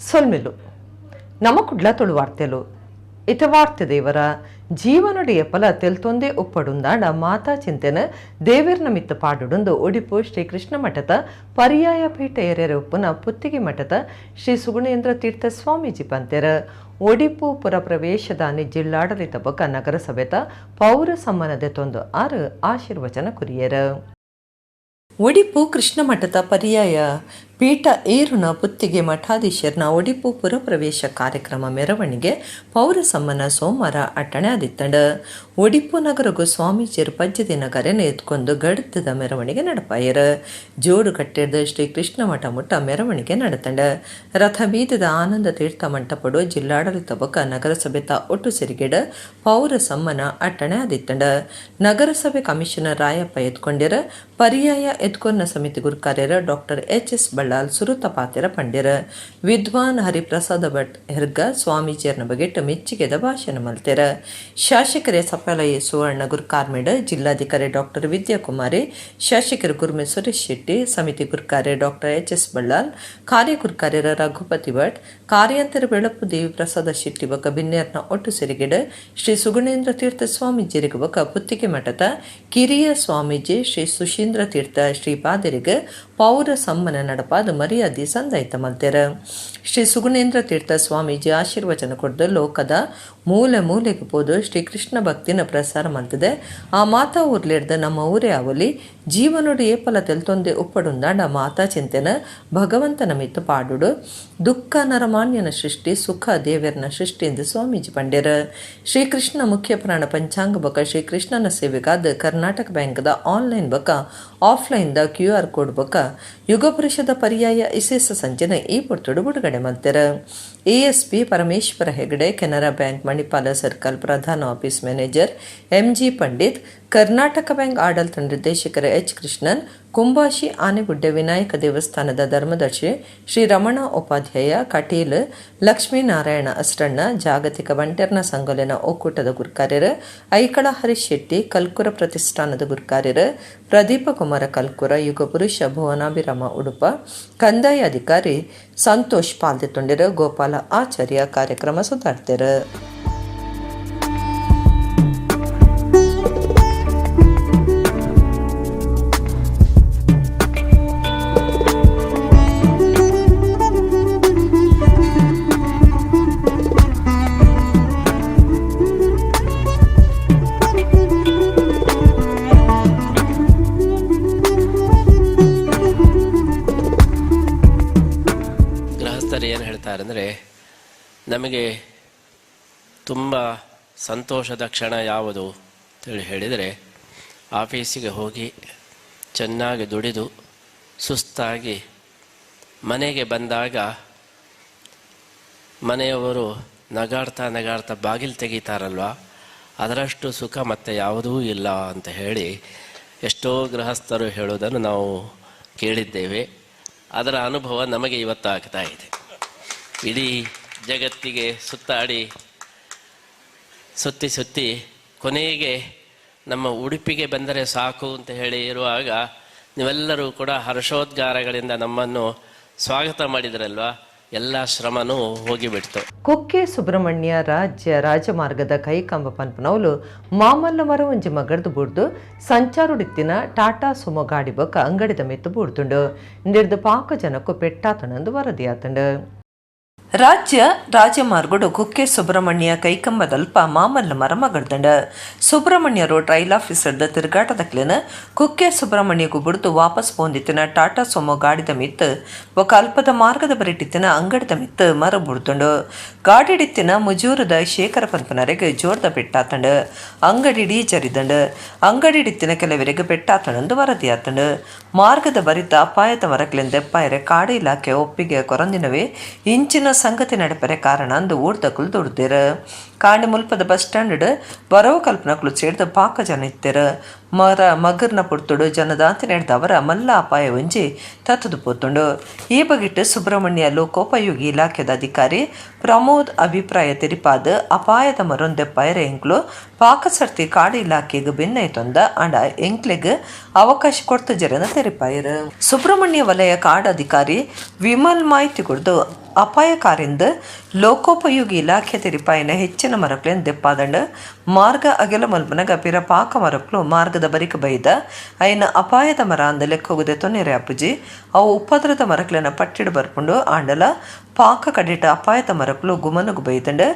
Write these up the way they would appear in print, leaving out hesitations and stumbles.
ಸೊಲ್ಮೆಲು ನಮ ಕುಡ್ಲ ತುಳು ವಾರ್ತೆಲು. ಇತ ವಾರ್ತೆ ದೇವರ ಜೀವನೊಡಿಯ ಫಲ ತೆಲ್ತೊಂದೇ ಉಪ್ಪಡುಂದಾಂಡ ಮಾತಾ ಚಿಂತೆನ ದೇವೆರ್ನ ಮಿತ್ತ ಪಾಡುಡುಂದು ಒಡಿಪು ಶ್ರೀ ಕೃಷ್ಣ ಮಠದ ಪರ್ಯಾಯ ಪೀಠ ಏರೆರೆ ಉಪ್ಪುನ ಪುತ್ತಿಗೆ ಮಠದ ಶ್ರೀ ಸುಗುಣೇಂದ್ರ ತೀರ್ಥ ಸ್ವಾಮೀಜಿ ಪಂತೆರ್. ಒಡಿಪು ಪುರ ಪ್ರವೇಶದಾನಿ ಜಿಲ್ಲಾಡಳಿತ ಬೊಕ ನಗರಸಭೆತ ಪೌರ ಸಮ್ಮಾನ ದೆತೊಂದು ಆರು ಆಶೀರ್ವಚನ ಕುರಿಯೆರ್. ಒಡಿಪು ಕೃಷ್ಣ ಮಠದ ಪರ್ಯಾಯ ಪೀಠ ಏರುನ ಪುತ್ತಿಗೆ ಮಠಾಧೀಶರ್ನ ಒಡಿಪು ಪುರಪ್ರವೇಶ ಕಾರ್ಯಕ್ರಮ ಮೆರವಣಿಗೆ ಪೌರ ಸಮ್ಮನ ಸೋಮವಾರ ಅಟ್ಟಣೆ ಆದಿತ್ತಂಡ. ಒಡಿಪು ನಗರಗು ಸ್ವಾಮೀಜಿಯರು ಪಜ್ಜೆ ನಗರನ ಎತ್ಕೊಂಡು ಗಡ್ದದ ಮೆರವಣಿಗೆ ನಡಪಾಯರು. ಜೋಡು ಕಟ್ಟಿರ್ದ ಶ್ರೀ ಕೃಷ್ಣ ಮಠ ಮುಟ್ಟ ಮೆರವಣಿಗೆ ನಡತಂಡ. ರಥ ಬೀದದ ಆನಂದ ತೀರ್ಥ ಮಂಟಪಡು ಜಿಲ್ಲಾಡಳಿತ ಬೊಕ ನಗರಸಭೆತ ಒಟ್ಟು ಸಿರಿಗೆಡ ಪೌರ ಸಮ್ಮನ ಅಟ್ಟಣೆ ಆದಿತ್ತಂಡ. ನಗರಸಭೆ ಕಮಿಷನರ್ ರಾಯಪ್ಪ ಎತ್ಕೊಂಡಿರ. ಪರ್ಯಾಯ ಎತ್ಕೊನ್ನ ಸಮಿತಿ ಗುರುಕಾರ್ಯರ ಡಾಕ್ಟರ್ ಎಚ್ ಎಸ್ ಬಳ್ಳಾಲ್ ಸುರುತ ಪಾತೆರ ಪಂಡ್ಯರ. ವಿದ್ವಾನ್ ಹರಿಪ್ರಸಾದ ಭಟ್ ಹೆರ್ಗ ಸ್ವಾಮೀಜಿಯರ್ನ ಬಗೆಟ್ ಮೆಚ್ಚುಗೆದ ಭಾಷಣ ಮಲ್ತೆರ. ಶಾಸಕರೇ ಸಫಲಯ ಸುವರ್ಣ ಗುರುಕಾರ್ಮೇಡ್, ಜಿಲ್ಲಾಧಿಕಾರಿ ಡಾಕ್ಟರ್ ವಿದ್ಯಾಕುಮಾರಿ, ಶಾಸಕರು ಗುರ್ಮೆ ಸುರೇಶ್ ಶೆಟ್ಟಿ, ಸಮಿತಿ ಗುರುಕಾರ್ಯ ಡಾಕ್ಟರ್ ಎಚ್ ಎಸ್ ಬಳ್ಳಾಲ್, ಕಾರ್ಯಗುರುಕಾರ್ಯರ ರಘುಪತಿ ಭಟ್, ಕಾರ್ಯಾಂತರ ಬೆಳಪು ದೇವಿ ಪ್ರಸಾದ ಶೆಟ್ಟಿ ಬೊಕ ಬಿನ್ನೇರ್ನ ಒಟ್ಟು ಸಿರಿಗೆಡ್ ಶ್ರೀ ಸುಗುಣೇಂದ್ರ ತೀರ್ಥ ಸ್ವಾಮೀಜಿಯರಿಗೆ ಬೊಕ ಪುತ್ತಿಗೆ ಮಠದ ಕಿರಿಯ ಸ್ವಾಮೀಜಿ ಶ್ರೀ ಸುಶೀಂದ್ರ ತೀರ್ಥ ಶ್ರೀಪಾದರಿಗೆ ಪೌರ ಸಮ್ಮನ ನಡಪಾದ ಮರ್ಯಾದೆ ಸಂದಾಯ್ತ ಮಲ್ತೆರ. ಶ್ರೀ ಸುಗುಣೇಂದ್ರ ತೀರ್ಥ ಸ್ವಾಮೀಜಿ ಆಶೀರ್ವಚನ ಕೊಡ್ದು ಲೋಕದ ಮೂಲೆ ಮೂಲೆಗೆ ಪೋದು ಶ್ರೀ ಕೃಷ್ಣ ಭಕ್ತಿನ ಪ್ರಸಾರ ಮಲ್ತದೆ. ಆ ಮಾತಾ ಊರ್ಲಿಡ್ದ ನಮ್ಮ ಊರೇ ಅವಲಿ. ಜೀವನೋಡು ಏಪಲ ತೆಲ್ತೊಂದೆ ಉಪ್ಪಡುಂದಾಂಡ ಮಾತಾ ಚಿಂತೆನ ಭಗವಂತನ ಮಿತ್ತು ಪಾಡುಡು. ದುಃಖ ನರಮಾನ್ಯನ ಸೃಷ್ಟಿ, ಸುಖ ದೇವೆರ್ನ ಸೃಷ್ಟಿ ಎಂದು ಸ್ವಾಮೀಜಿ ಪಂಡ್ಯರ. ಶ್ರೀಕೃಷ್ಣ ಮುಖ್ಯ ಪ್ರಾಣ ಪಂಚಾಂಗ ಬೊಕ ಶ್ರೀಕೃಷ್ಣನ ಸೇವೆಗಾದ ಕರ್ನಾಟಕ ಬ್ಯಾಂಕ್ದ ಆನ್ಲೈನ್ ಬೊಕ offline the Q R code ಬೊಕ ಯುಗಪುರುಷದ ಪರ್ಯಾಯ ಇಸೇಸ ಸಂಚನೆ ಈ ಪೊರ್ತುಡು ಬಿಡುಗಡೆ ಮಲ್ತೆರ್. ASP Parameshwara Hegde, Canara bank Manipal circle ಪ್ರಧಾನ office manager M G Pandit, Karnataka bank ಆಡಳಿತ ನಿರ್ದೇಶಕರ ಎಚ್ ಕೃಷ್ಣನ್, ಕುಂಬಾಶಿ ಆನೆಗುಡ್ಡೆ ವಿನಾಯಕ ದೇವಸ್ಥಾನದ ಧರ್ಮದರ್ಶಿ ಶ್ರೀ ರಮಣ ಉಪಾಧ್ಯಾಯ ಕಟೀಲ್, ಲಕ್ಷ್ಮೀನಾರಾಯಣ ಅಸ್ರಣ್ಣ, ಜಾಗತಿಕ ಬಂಟೆರ್ನ ಸಂಗೊಲೆನ ಒಕ್ಕೂಟದ ಗುರುಕಾರ್ಯರು ಐಕಳ ಹರೀಶ್ ಶೆಟ್ಟಿ, ಕಲ್ಕುರ ಪ್ರತಿಷ್ಠಾನದ ಗುರುಕಾರ್ಯರು ಪ್ರದೀಪ ಕುಮಾರ ಕಲ್ಕುರ, ಯುಗ ಪುರುಷ ಭುವನಾಭಿರಾಮ ಉಡುಪ, ಕಂದಾಯ ಅಧಿಕಾರಿ ಸಂತೋಷ್ ಪಾಲ್ದೆತ್ತೊಂಡಿರು. ಗೋಪಾಲ ಆಚಾರ್ಯ ಕಾರ್ಯಕ್ರಮ ಸುಧಾರ್ತೆರ್. ಗೃಹಸ್ಥರು ಏನು ಹೇಳ್ತಾರೆ ಅಂದರೆ, ನಮಗೆ ತುಂಬ ಸಂತೋಷದ ಕ್ಷಣ ಯಾವುದು ಅಂತೇಳಿ ಹೇಳಿದರೆ, ಆಫೀಸಿಗೆ ಹೋಗಿ ಚೆನ್ನಾಗಿ ದುಡಿದು ಸುಸ್ತಾಗಿ ಮನೆಗೆ ಬಂದಾಗ ಮನೆಯವರು ನಗಾಡ್ತಾ ನಗಾಡ್ತಾ ಬಾಗಿಲು ತೆಗೀತಾರಲ್ವ, ಅದರಷ್ಟು ಸುಖ ಮತ್ತೆ ಯಾವುದೂ ಇಲ್ಲ ಅಂತ ಹೇಳಿ ಎಷ್ಟೋ ಗೃಹಸ್ಥರು ಹೇಳೋದನ್ನು ನಾವು ಕೇಳಿದ್ದೇವೆ. ಅದರ ಅನುಭವ ನಮಗೆ ಇವತ್ತಾಗ್ತಾ ಇದೆ. ಇಡೀ ಜಗತ್ತಿಗೆ ಸುತ್ತಾಡಿ ಸುತ್ತಿ ಸುತ್ತಿ ಕೊನೆಗೆ ನಮ್ಮ ಉಡುಪಿಗೆ ಬಂದರೆ ಸಾಕು ಅಂತ ಹೇಳಿ ಇರುವಾಗ ನೀವೆಲ್ಲರೂ ಕೂಡ ಹರ್ಷೋದ್ಗಾರಗಳಿಂದ ನಮ್ಮನ್ನು ಸ್ವಾಗತ ಮಾಡಿದ್ರಲ್ವ, ಎಲ್ಲ ಶ್ರಮನೂ ಹೋಗಿಬಿಡ್ತು. ಕುಕ್ಕೆ ಸುಬ್ರಹ್ಮಣ್ಯ ರಾಜ್ಯ ರಾಜಮಾರ್ಗದ ಕೈಕಂಬ ಪನ್ಪನೌಲು ಮಾಮಲ್ಲ ಮರ ಒಂಜಿ ಮಗರ್ದು ಬೂಡ್ದು ಸಂಚಾರುಡಿತ್ತಿನ ಟಾಟಾ ಸುಮೋ ಗಾಡಿ ಬೊಕ್ಕ ಅಂಗಡಿದ ಮಿತ್ತು ಬೂಡ್ದುಂಡು. ನಿರ್ದು ಪಾಕ ಜನಕ್ಕೂ ಪೆಟ್ಟಾತನಂದು ವರದಿಯಾತಂಡು. ರಾಜ್ಯ ರಾಜಮಾರ್ಗಡು ಕುಕ್ಕೆ ಸುಬ್ರಹ್ಮಣ್ಯ ಕೈಕಂಬದಲ್ಪ ಮಾಮಲ್ಲ ಮರ ಮಗಡ್ದಂಡ. ಸುಬ್ರಹ್ಮಣ್ಯ ರೋಡ್ ರೈಲ್ ಆಫೀಸರ್ದ ತಿರುಗಾಟದಕ್ಲೆನ ಕುಕ್ಕೆ ಸುಬ್ರಹ್ಮಣ್ಯಗೂ ಬುಡ್ದು ವಾಪಸ್ ಪೋಂದಿತ್ತಿನ ಟಾಟಾ ಸೊಮೊ ಗಾಡಿದ ಮಿತ್ತು ಬೊಕ ಅಲ್ಪದ ಮಾರ್ಗದ ಬರಿಟಿತ್ತಿನ ಅಂಗಡಿದ ಮಿತ್ತು ಮರ ಬುಡ್ದುಂಡು. ಗಾಡಿಡಿತ್ತಿನ ಮುಜೂರದ ಶೇಖರ ಪನ್ಪನರೆಗ್ ಜೋರ್ದ ಪೆಟ್ಟಾತಂಡು. ಅಂಗಡಿಡೀ ಜರಿದಂಡು. ಅಂಗಡಿಡಿತ್ತಿನ ಕೆಲವರಿಗೆ ಪೆಟ್ಟಾತಂಡು ವರದಿಯಾತಂಡು. ಮಾರ್ಗದ ಬರಿತ ಅಪಾಯದ ಮರಕ್ಲೆನ್ ದೆಪ್ಪಾಯರೆ ಕಾಡು ಇಲಾಖೆ ಒಪ್ಪಿಗೆ ಕೊರಂದಿನವೇ ಇಂಚಿನ ಸಂಗತಿ ನಡಪರೆ ಕಾರಣ ಅಂದು ಊರ್ದಕುಲು ದುಡ್ದಿರು. ಕಾಂಡೆ ಮುಲ್ಪದ ಬಸ್ ಸ್ಟ್ಯಾಂಡ್ ಬರವು ಕಲ್ಪನಕುಲು ಸೇರ್ದು ಪಾಕ ಜನ ಇತ್ತೆರ್. ಮರ ಮಗರ್ನ ಪೊರ್ತುಡು ಜನದಾಂತಿ ಅವರ ಮಲ್ಲ ಅಪಾಯ ಒಂಜಿ ತತ್ತದು ಪೋತುಂಡು. ಈ ಬಗೆಟ್ ಸುಬ್ರಹ್ಮಣ್ಯ ಲೋಕೋಪಯೋಗಿ ಇಲಾಖೆದ ಅಧಿಕಾರಿ ಪ್ರಮೋದ್ ಅಭಿಪ್ರಾಯ ತೆರಿಪಾದ, ಅಪಾಯದ ಮರೊಂದೆಪ್ಪಾಯರೆ ಎಂಕ್ಲು ಪಾಕ ಸರ್ತಿ ಕಾಡು ಇಲಾಖೆಗ್ ಬೆನ್ನೈತೊಂದ, ಆಂಡ ಎಂಕ್ಲೆಗ್ ಅವಕಾಶ ಕೊರ್ತ ಜರನ ತೆರಿಪಾಯರು. ಸುಬ್ರಹ್ಮಣ್ಯ ವಲಯ ಕಾಡು ಅಧಿಕಾರಿ ವಿಮಲ್ ಮಾಹಿತಿ ಕೊಡ್ದು, ಅಪಾಯಕಾರಿಂದ್ ಲೋಕೋಪಯೋಗಿ ಇಲಾಖೆ ತೆರಿಪಾಯಿನ ಹೆಚ್ಚಿನ ಮರಕ್ಲೆನ್ ದೆಪ್ಪಾದಂಡ್. ಮಾರ್ಗ ಅಗೆಲ ಮಲ್ಪನಗ ಪಿರ ಪಾಕ ಮರಕ್ಲು ಮಾರ್ಗದ ಬರಿಕ್ ಬೈದ. ಅಯಿನ ಅಪಾಯದ ಮರ ಅಂದ್ ಲೆಕ್ಕೊಗು ದೆತೊನೆರೆ ಆಪುಜಿ. ಅವು ಉಪದ್ರದ ಮರಕ್ಲೆನ ಪಟ್ಟಿಡ್ ಬರ್ಪುಂಡು. ಆಂಡಲ ಪಾಕ ಕಡೆಟ್ ಅಪಾಯದ ಮರಕ್ಲು ಗುಮನೊಗು ಬೈದಂಡ್.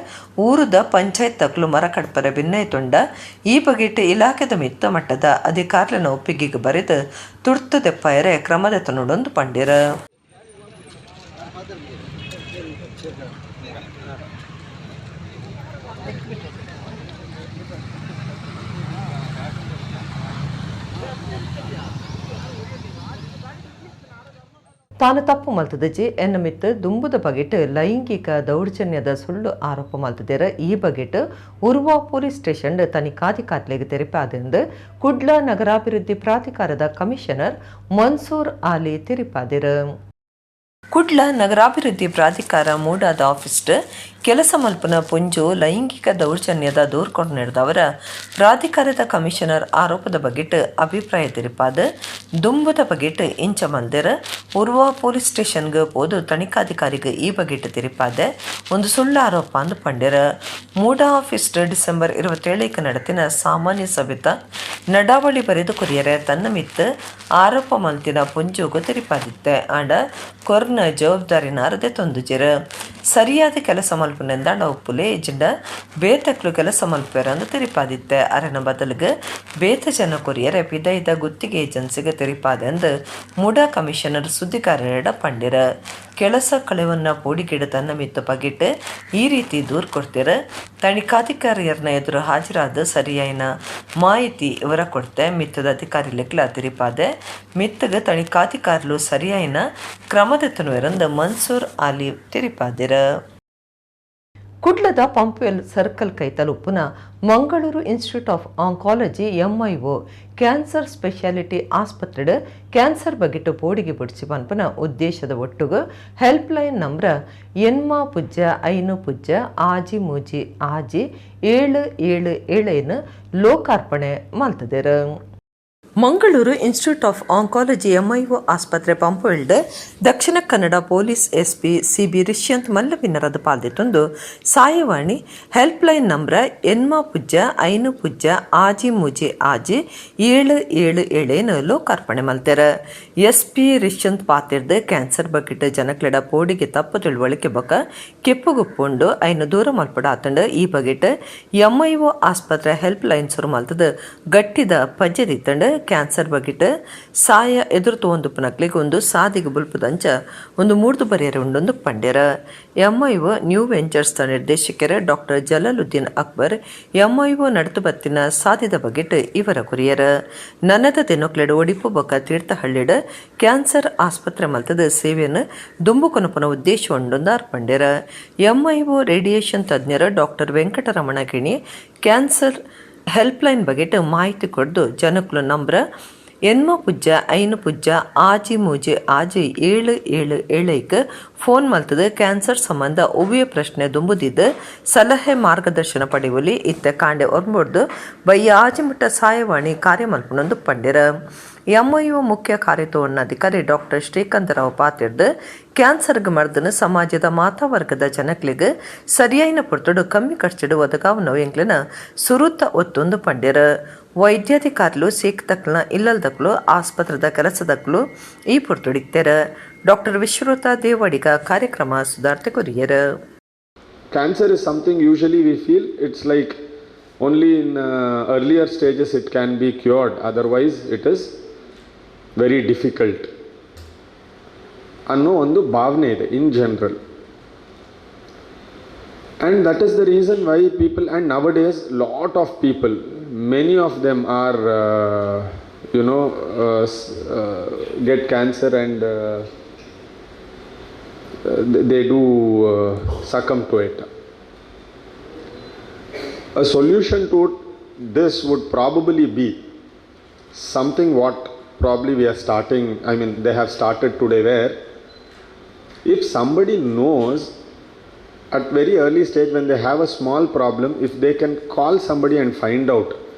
ಊರುದ ಪಂಚಾಯತ್ ದಕ್ಲು ಮರ ಕಡ್ಪರೆ ಬಿನ್ನೈತೊಂಡ ಈ ಬಗೆಟ್ ಇಲಾಖೆದ ಮಿತ್ತ ಮಟ್ಟದ ಅಧಿಕಾರಿಲೆನ ಒಪ್ಪಿಗೆಗ್ ಬರೆದ್ ತುರ್ತು ದೆಪ್ಪಾಯೆರೆ ಕ್ರಮ ದೆತೊನೊಡುಂದು ಪಂಡೆರ್. ತಾನು ತಪ್ಪು ಮಲ್ತದಜಿ ಎನ್ನ ಮಿತ್ತು ದುಂಬುದ ಬಗೆಟ್ ಲೈಂಗಿಕ ದೌರ್ಜನ್ಯದ ಸುಳ್ಳು ಆರೋಪ ಮಲ್ತದೆರ್. ಈ ಬಗೆಟ್ ಉರ್ವಾ ಪೊಲೀಸ್ ಸ್ಟೇಷನ್ ತನಿಖಾಧಿಕಾರಿಲೆಗ್ ತೆರಿಪಾದೆಂದು ಕುಡ್ಲ ನಗರಾಭಿವೃದ್ಧಿ ಪ್ರಾಧಿಕಾರದ ಕಮಿಷನರ್ ಮನ್ಸೂರ್ ಆಲಿ ತೆರಿಪಾದೆರ್. ಕುಡ್ಲ ನಗರಾಭಿವೃದ್ಧಿ ಪ್ರಾಧಿಕಾರ ಮೂಡಾದ ಆಫೀಸ್ಡ್ ಕೆಲಸ ಮಲ್ಪುನ ಪೊಂಜು ಲೈಂಗಿಕ ದೌರ್ಜನ್ಯದ ದೂರ್ಕೊಂಡು ನಡೆದವರ ಪ್ರಾಧಿಕಾರದ ಕಮಿಷನರ್ ಆರೋಪದ ಬಗೆಟ್ ಅಭಿಪ್ರಾಯ ತೆರಿಪಾದ ದುಂಬುದ ಬಗೆಟ್ ಇಂಚ ಮಲ್ದೆರ್. ಉರ್ವಾ ಪೊಲೀಸ್ ಸ್ಟೇಷನ್ಗೆ ಪೋದು ತನಿಖಾಧಿಕಾರಿಗೆ ಈ ಬಗೆಟ್ ತೆರಿಪಾದೆ ಒಂದು ಸುಳ್ಳು ಆರೋಪ ಅಂದ್ ಪಂಡೆರ್. ಮೂಡಾ ಆಫೀಸ್ಡ್ ಡಿಸೆಂಬರ್ 27ಕ್ಕೆ ನಡೆತಿನ ಸಾಮಾನ್ಯ ಸಭೆತ ನಡಾವಳಿ ಬರೆದು ಕೊರಿಯರೆ ತನ್ನ ಮಿತ್ತು ಆರೋಪ ಮಲ್ತಿನ ಪೊಂಜುಗು ತೆರಿಪಾದಿತ್ತೆ. ಆಂಡ ಕೊರ್ನ ಜವಾಬ್ದಾರಿನಾರದೆ ತೊಂದುಜೆರ್. ಸರಿಯಾದ ಕೆಲಸ ಮಲ್ಪುನೆಂದಾಂಡ ಉಪ್ಪುಲೆ ಇಜ್ಜಿಂಡ ಬೇತಕ್ಲು ಕೆಲಸ ಮಲ್ಪೆರಂದು ತೆರಿಪಾದಿತ್ತೆ. ಅರೆನ ಬದಲಿಗೆ ಬೇತ ಜನ ಕೊರಿಯರೆ ಪಿದೈದ ಗುತ್ತಿಗೆ ಏಜೆನ್ಸಿಗೆ ತೆರಿಪಾದೆಂದು ಮುಡಾ ಕಮಿಷನರ್ ಸುದ್ದಿಗಾರರೆಡ ಪಂಡೆರ್. ಕೆಲಸ ಕಳೆವನ್ನ ಪೋಡಿಗೆಡು ತನ್ನ ಮಿತ್ತು ಬಗೆಟ್ ಈ ರೀತಿ ದೂರ್ ಕೊಡ್ತೀರ. ತನಿಖಾಧಿಕಾರಿಯರ್ನ ಎದುರು ಹಾಜರಾದ ಸರಿಯಾಯಿನ ಮಾಹಿತಿ ಇವರ ಕೊಡ್ತೆ ಮಿತ್ತದ ಅಧಿಕಾರಿಲೆಗ್ಲ ತೆರಿಪಾದೆ. ಮಿತ್ತಗ ತನಿಖಾಧಿಕಾರಿಲು ಸರಿಯಾಯಿನ ಕ್ರಮದೆತ್ತನುವೆರಂದು ಮನ್ಸೂರ್ ಆಲಿ ತೆರಿಪಾದೆರ್. ಕುಡ್ಲದ ಪಂಪ್ವೆಲ್ ಸರ್ಕಲ್ ಕೈತಲ್ ಉಪ್ಪುನ Mangaluru institute of oncology MIO cancer speciality ಆಸ್ಪತ್ರೆಡ್ cancer ಬಗೆಟ್ ಪೋಡಿಗೆ ಬುಡ್ಚಿ ಪನ್ಪುನ ಉದ್ದೇಶದ ಒಟ್ಟುಗು ಹೆಲ್ಪ್ ಲೈನ್ ನಂಬರ್ 8 0 5 0 6 3 6 7 7 7 ಲೋಕಾರ್ಪಣೆ ಮಲ್ತದೆರ್. Mangaluru institute of oncology MIO ಆಸ್ಪತ್ರೆ ಪಂಪ್ವೆಲ್ಡ್ Dakshina Kannada police SP CB Rishyanth ಮಲ್ಲವಿನರದ ಪಾಲ್ದಿತ್ತೊಂದು ಸಾಯವಾಣಿ ಹೆಲ್ಪ್ ಲೈನ್ ನಂಬರ್ 8 0 5 0 6 3 6 7 7 7 ಲೋಕಾರ್ಪಣೆ ಮಲ್ತೆರ್. ಎಸ್ಪಿ ರಿಷ್ಯಂತ್ ಪಾತಿರ್ದ್ ಕ್ಯಾನ್ಸರ್ ಬಗೆಟ್ ಜನಕ್ಲೆಡ ಪೋಡಿಗೆ ತಪ್ಪು ತಿಳುವಳಿಕೆ ಬೊಕ್ಕ ಕೆಪ್ಪುಗುಪ್ಪುಂಡು ಐನು ದೂರ ಮಲ್ಪಡ ಆತಂಡ್. ಈ ಬಗೆಟ್ ಎಂಐಒ ಆಸ್ಪತ್ರೆ ಹೆಲ್ಪ್ ಲೈನ್ ಸುರು ಮಲ್ತದ ಗಟ್ಟಿದ ಪಜ್ಜೆದಿತ್ತಂಡ್. ಕ್ಯಾನ್ಸರ್ ಬಗೆಟ್ ಸಾಯ ಎದುರು ತೋಂದುಪ್ಪುನಕ್ಲೆಗ್ ಒಂದು ಸಾದಿಗೆ ಬುಲ್ಪುದಂಚ ಒಂದು ಮೂರ್ದು ಬರಿಯರೆ ಉಂಡೊಂದು ಪಂಡೆರ್. ಎಂಐಒ ನ್ಯೂ ವೆಂಚರ್ಸ್ ನಿರ್ದೇಶಕರ್ ಡಾಕ್ಟರ್ ಜಲಾಲುದ್ದೀನ್ ಅಕ್ಬರ್ ಎಂಐಒ ನಡತು ಬತ್ತಿನ ಸಾದಿದ ಬಗೆಟ್ ಇವರ ಕೊರಿಯರ್. ನನದ ದಿನೊಕ್ಲೆಡ್ ಒಡಿಪು ಬೊಕ್ಕ ತೀರ್ಥಹಳ್ಳಿಡ್ ಕ್ಯಾನ್ಸರ್ ಆಸ್ಪತ್ರೆ ಮಲ್ತದ ಸೇವೆಯನ್ನು ದುಂಬು ಕೊನಪುನ ಉದ್ದೇಶ ಉಂಡೊಂದು ಅರ್ಪಂಡೆರ್. ಎಂಐಒ ರೇಡಿಯೇಷನ್ ತಜ್ಞರು doctor Venkataramana Kini cancer helpline ಬಗೆಟ್ ಮಾಹಿತಿ ಕೊಡ್ದು ಜನಕ್ಲು ನಂಬ್ರ 8 0 5 0 6 3 6 7 7 7ಕ್ಕೆ ಫೋನ್ ಮಲ್ತದ ಕ್ಯಾನ್ಸರ್ ಸಂಬಂಧ ಒವ್ವೇ ಪ್ರಶ್ನೆ ದುಂಬುದಿದ್ದು ಸಲಹೆ ಮಾರ್ಗದರ್ಶನ ಪಡೆಯುವಲ್ಲಿ. ಇತ್ತ ಕಾಂಡೆ ಒರ್ಂಬೊಡ್ದು ಬಯ್ಯ ಆಜಿಮುಟ್ಟ ಸಹಾಯವಾಣಿ ಕಾರ್ಯ ಮಲ್ಪುನೊಂದು ಪಂಡೆರ್. ಎಂಐಒ ಮುಖ್ಯ ಕಾರ್ಯತೋವಣ್ಣಾಧಿಕಾರಿ ಡಾಕ್ಟರ್ ಶ್ರೀಕಾಂತರಾವ್ ಪಾತಿರ್ದ್ ಕ್ಯಾನ್ಸರ್ಗ್ ಮರ್ದನ ಸಮಾಜದ ಮಾತಾ ವರ್ಗದ ಜನಕ್ಲೆಗ್ ಸರಿಯಾಯಿನ ಪೊರ್ತುಡು ಕಮ್ಮಿ ಖರ್ಚಿಡು ಒದಗಾವುನವು ಎಂಕ್ಲೆನ ಸುರುತ ಒತ್ತೊಂದು ಪಂಡೆರ್. ವೈದ್ಯಾಧಿಕಾರಿಲು ಸೀಕ್ ತಕ್ಲ ಇಲ್ಲಲ್ದಕ್ಲು ಆಸ್ಪತ್ರೆದ ಕೆಲಸದಕ್ಲು ಈ ಪೊರ್ತುಡಿತ್ತೆರ್. ಡಾಕ್ಟರ್ ವಿಶ್ರುತ ದೇವಡಿಗ ಕಾರ್ಯಕ್ರಮ ಸುಧಾರ್ತೆ courier. Cancer is something usually we feel it's like only in earlier stages it can be cured, otherwise it is very difficult ಅನ್ನೋ ಒಂದು ಭಾವನೆ ಇದೆ in general. And that is the reason why people, and nowadays lot of people, many of them are get cancer and they do succumb to it. A solution to this would probably be something what probably we are starting, I mean, they have started today, where if somebody knows at very early stage when they have a small problem, if they can call somebody and find out,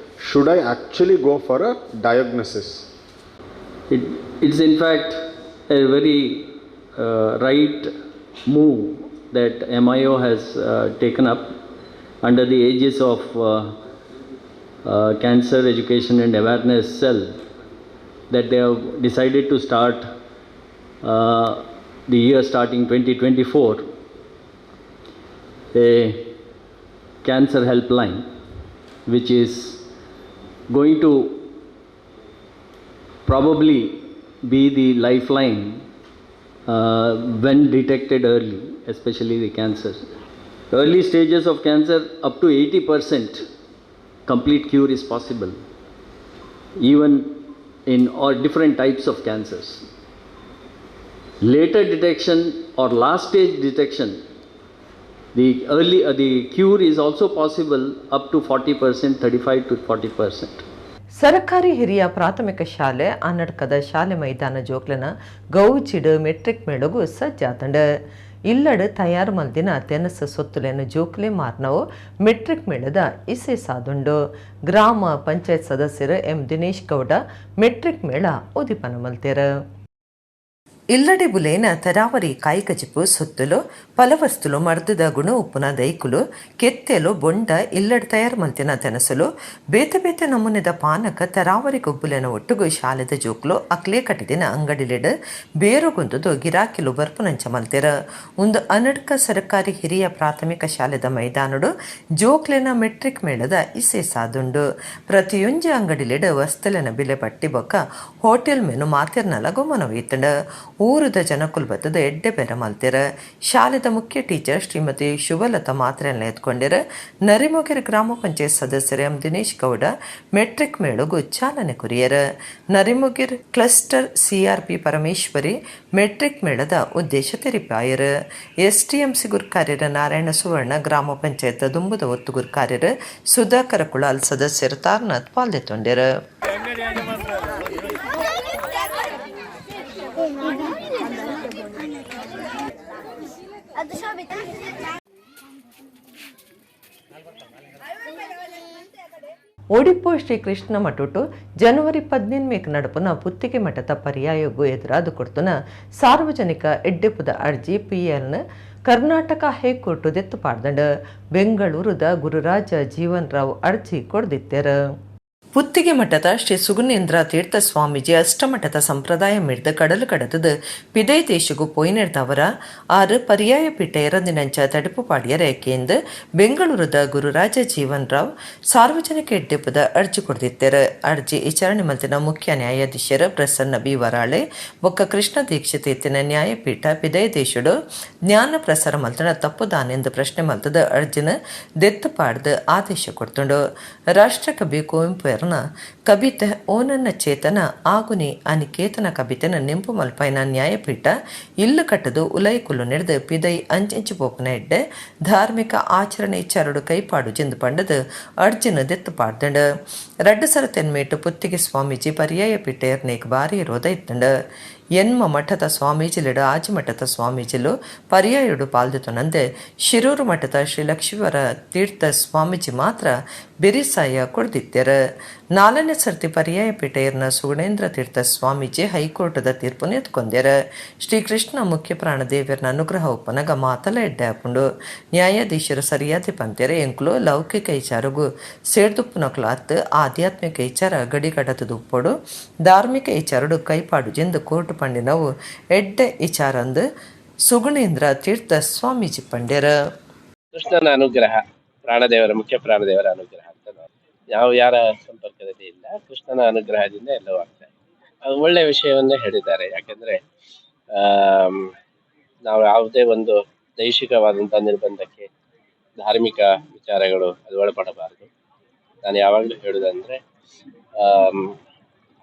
should I actually go for a diagnosis? It's in fact a very right move that MIO has taken up under the aegis of Cancer Education and Awareness Cell, that they have decided to start the year starting 2024 a cancer helpline, which is going to probably be the lifeline when detected early, especially the cancer. Early stages of cancer, up to 80% complete cure is possible, even in all different types of cancers. Later detection or last stage detection, the cure is also possible up to 40%, 35 to 40%. ಸರಕಾರಿ ಹಿರಿಯ ಪ್ರಾಥಮಿಕ ಶಾಲೆ ಅನಡ್ಕದ ಶಾಲೆ ಮೈದಾನ ಜೋಕ್ಲನ ಗೌಚಿಡು metric ಮೇಳಗು ಸಜ್ಜಾತಂಡ. ಇಲ್ಲಡು ತಯಾರು ಮಲ್ದಿನ ತೆನಸ ಸೊತ್ತುಲೆನ ಜೋಕ್ಲೆ ಮಾರ್ನವು metric ಮೇಳದ ಇಸೆ ಸಾದುಂಡು. ಗ್ರಾಮ ಪಂಚಾಯತ್ ಸದಸ್ಯರು ಎಂ ದಿನೇಶ್ ಗೌಡ ಮೆಟ್ರಿಕ್ ಮೇಳ ಉದಿಪನ ಮಲ್ತೇರು. ಇಲ್ಲಡೆ ಬುಲೇನ ತರಾವರಿ ಕಾಯಿಕಜಿಪು ಸೊತ್ತುಲು, ಫಲವಸ್ತುಲು, ಮರ್ದದ ಗುಣ ಉಪ್ಪುನ ದೈಕುಲು, ಕೆತ್ತೆಲು, ಬೊಂಡ, ಇಲ್ಲಡ್ ತಯಾರು ಮಲ್ತಿನ ತೆನಸುಲು, ಬೇತೆ ಬೇತೆ ನಮೂನೆದ ಪಾನಕ, ತರಾವರಿ ಗೊಬ್ಬುಲೆನ ಒಟ್ಟುಗು ಶಾಲೆದ ಜೋಕ್ಲು ಅಕ್ಲೇ ಕಟ್ಟಿದಿನ ಅಂಗಡಿಲೆಡ್ ಬೇರುಗುಂದುದು ಗಿರಾಕಿಲು ಬರ್ಪುನಂಚ ಮಲ್ತೆರ್. ಒಂದು ಅನಡ್ಕ ಸರ್ಕಾರಿ ಹಿರಿಯ ಪ್ರಾಥಮಿಕ ಶಾಲೆದ ಮೈದಾನಡು ಜೋಕ್ಲೆನ ಮೆಟ್ರಿಕ್ ಮೇಳದ ಇಸೆ ಸಾದುಂಡು. ಪ್ರತಿಯೊಂಜಿ ಅಂಗಡಿಲೆಡ್ ವಸ್ತುಲೆನ ಬಿಲೆ ಪಟ್ಟಿ ಬೊಕ್ಕ ಹೋಟೆಲ್ ಮೆನು ಮಾತೆರ್ನಲ ಗೊಮ್ಮನವೀತಂಡ್. ಊರುದ ಜನಕುಲು ಬತ್ತದ ಎಡ್ಡೆ ಬೇರೆ ಮಲ್ತೆರ್. ಶಾಲೆದ ಮುಖ್ಯ ಟೀಚರ್ ಶ್ರೀಮತಿ ಶುಭಲತಾ ಮಾತ್ರೆಲ್ಲ ಎತ್ಕೊಂಡಿರು. ನರಿಮೊಗೆರೆ ಗ್ರಾಮ ಪಂಚಾಯತ್ ಸದಸ್ಯರು ಎಂ ದಿನೇಶ್ ಗೌಡ ಮೆಟ್ರಿಕ್ ಮೇಳಗು ಚಾಲನೆ ಕೊರಿಯರ್. Narimogaru cluster CRP Parameshwari metric ಮೇಳದ ಉದ್ದೇಶ ತೆರಿಪಾಯರು. ಎಸ್ಡಿಎಂಸಿ ಗುರ್ಕಾರ್ಯರ ನಾರಾಯಣ ಸುವರ್ಣ, ಗ್ರಾಮ ಪಂಚಾಯತ್ ದುಂಬುದ ಒತ್ತು ಗುರ್ಕಾರ್ಯರು ಸುಧಾಕರ ಕುಳಾಲ್, ಸದಸ್ಯರು ತಾರನಾಥ್ ಪಾಲ್ದೆತ್ತೊಂಡೆರು. ಅದು ಶೋಭಿತ. ಒಡಿಪು ಶ್ರೀ ಕೃಷ್ಣ ಮಠುಟು ಜನವರಿ 18ಕ್ಕೆ ನಡಪುನ ಪುತ್ತಿಗೆ ಮಠದ ಪರ್ಯಾಯಗೂ ಎದುರಾದು ಕೊಡ್ತುನ ಸಾರ್ವಜನಿಕ ಎಡ್ಡೆಪುದ ಅರ್ಜಿ ಪಿಎಲ್ನ ಕರ್ನಾಟಕ ಹೈಕೋರ್ಟ್ ದೆತ್ತು ಪಾಡ್ದಂಡ. ಬೆಂಗಳೂರುದ ಗುರುರಾಜ ಜೀವನ್ ರಾವ್ ಅರ್ಜಿ ಕೊಡ್ದಿತ್ತೆರ್. ಪುತ್ತಿಗೆ ಮಠದ ಶ್ರೀ ಸುಗುನೇಂದ್ರ ತೀರ್ಥ ಸ್ವಾಮೀಜಿ ಅಷ್ಟಮಠದ ಸಂಪ್ರದಾಯ ಮಿಡ್ದ ಕಡಲು ಕಡತದ ಪಿದೈ ದೇಶಗೂ ಪೋಯಿನೆಡ್ದವರ ಆರು ಪರ್ಯಾಯ ಪೀಠ ಎರದಿನಂಚ ತಡಿಪು ಪಾಡಿಯರ ಏಕೆಂದು ಬೆಂಗಳೂರದ ಗುರುರಾಜ ಜೀವನ್ ರಾವ್ ಸಾರ್ವಜನಿಕ ಎಡ್ಡೆಪುದ ಅರ್ಜಿ ಕೊಡ್ದಿತ್ತೆರ್. ಅರ್ಜಿ ವಿಚಾರಣೆ ಮಲ್ತಿನ ಮುಖ್ಯ ನ್ಯಾಯಾಧೀಶರು ಪ್ರಸನ್ನ ಬಿ ವರಾಳೆ ಬೊಕ್ಕ ಕೃಷ್ಣ ದೀಕ್ಷಿತ ಇತ್ತಿನ ನ್ಯಾಯಪೀಠ ಪಿದೈ ದೇಶಡು ಜ್ಞಾನ ಪ್ರಸಾರ ಮಲ್ತನ ತಪ್ಪುದಾನೆಂದು ಪ್ರಶ್ನೆ ಮಲ್ತದ ಅರ್ಜಿನ ದೆತ್ತು ಪಾಡ್ದು ಆದೇಶ ಕೊಡ್ತುಂಡು. ರಾಷ್ಟ್ರಕವಿ ಕುವೆಂಪು ಕವಿತೆ ಓನನ್ನ ಚೇತನ ಆಗುನಿ ಅನಿಕೇತನ ಕವಿತೆನ ನೆಂಪು ಮಲ್ಪೈನ ನ್ಯಾಯಪೀಠ ಇಲ್ಲು ಕಟ್ಟದು ಉಲೈಕುಲು ನೆಡ್ದು ಪಿದೈ ಅಂಚೆಂಚು ಪೋಪುನ ಎಡ್ಡೆ ಧಾರ್ಮಿಕ ಆಚರಣೆ ಚರಡು ಕೈಪಾಡು ಜೆಂದು ಪಂಡದು ಅರ್ಜುನ ದೆತ್ತು ಪಾಡ್ದಂಡು. ರಡ್ಡು ಸರ ತೆನ್ಮೇಟು ಪುತ್ತಿಗೆ ಸ್ವಾಮೀಜಿ ಪರ್ಯಾಯ ಪೀಠ ಎರ್ನೇಕ್ ಬಾರಿ ರೋದ ಇತ್ತಂಡು. ಎನ್ಮ ಮಠದ ಸ್ವಾಮೀಜಿಲೆಡು ಆಜಿ ಮಠದ ಸ್ವಾಮೀಜಿಲು ಪರ್ಯಾಯುಡು ಪಾಲ್ದಿತೊನಂದೆ ಶಿರೂರು ಮಠದ ಶ್ರೀ ಲಕ್ಷ್ಮೀವರ ತೀರ್ಥ ಸ್ವಾಮೀಜಿ ಮಾತ್ರ ಬೆರಿಸಾಯ ಕೊಡ್ದಿತ್ತೆರ್. ನಾಲ್ಕನೇ ಸರ್ತಿ ಪರ್ಯಾಯ ಪೀಠ ಸುಗುಣೇಂದ್ರ ತೀರ್ಥ ಸ್ವಾಮೀಜಿ ಹೈಕೋರ್ಟದ ತೀರ್ಪು ಎತ್ಕೊಂಡೆರ್. ಶ್ರೀಕೃಷ್ಣ ಮುಖ್ಯ ಪ್ರಾಣ ದೇವರನ ಅನುಗ್ರಹ ಉಪ್ಪನಗ ಮಾತಲ ಎಡ್ಡೆ ಆಪುಂಡು. ನ್ಯಾಯಾಧೀಶರು ಸರಿಯಾದ ಪಂತೆರೆ. ಎಂಕ್ಲು ಲೌಕಿಕ ವಿಚಾರಗು ಸೇರ್ದುಪ್ಪುನಕ್ಲು ಆಧ್ಯಾತ್ಮಿಕ ವಿಚಾರ ಗಡಿ ಕಡತದ ಉಪ್ಪೊಡು, ಧಾರ್ಮಿಕ ವಿಚಾರಡು ಕೈಪಾಡು ಎಂದು ಕೋರ್ಟ್ ಪಂಡಿನವು ಎಡ್ಡೆ ವಿಚಾರಂದು ಸುಗುಣೇಂದ್ರ ತೀರ್ಥ ಸ್ವಾಮೀಜಿ ಪಂಡ್ಯರ. ಕೃಷ್ಣನ ಅನುಗ್ರಹ, ಪ್ರಾಣದೇವರ, ಮುಖ್ಯ ಪ್ರಾಣದೇವರ ಅನುಗ್ರಹ ಅಂತ ನಾವು ಯಾರ ಸಂಪರ್ಕದಲ್ಲಿ ಇಲ್ಲ. ಕೃಷ್ಣನ ಅನುಗ್ರಹದಿಂದ ಎಲ್ಲವೂ ಆಗ್ತದೆ. ಅದು ಒಳ್ಳೆಯ ವಿಷಯವನ್ನೇ ಹೇಳಿದ್ದಾರೆ. ಯಾಕೆಂದ್ರೆ ನಾವು ಯಾವುದೇ ಒಂದು ದೈಹಿಕವಾದಂಥ ನಿರ್ಬಂಧಕ್ಕೆ ಧಾರ್ಮಿಕ ವಿಚಾರಗಳು ಅದು ಒಳಪಡಬಾರದು. ನಾನು ಯಾವಾಗಲೂ ಹೇಳುವುದಂದ್ರೆ,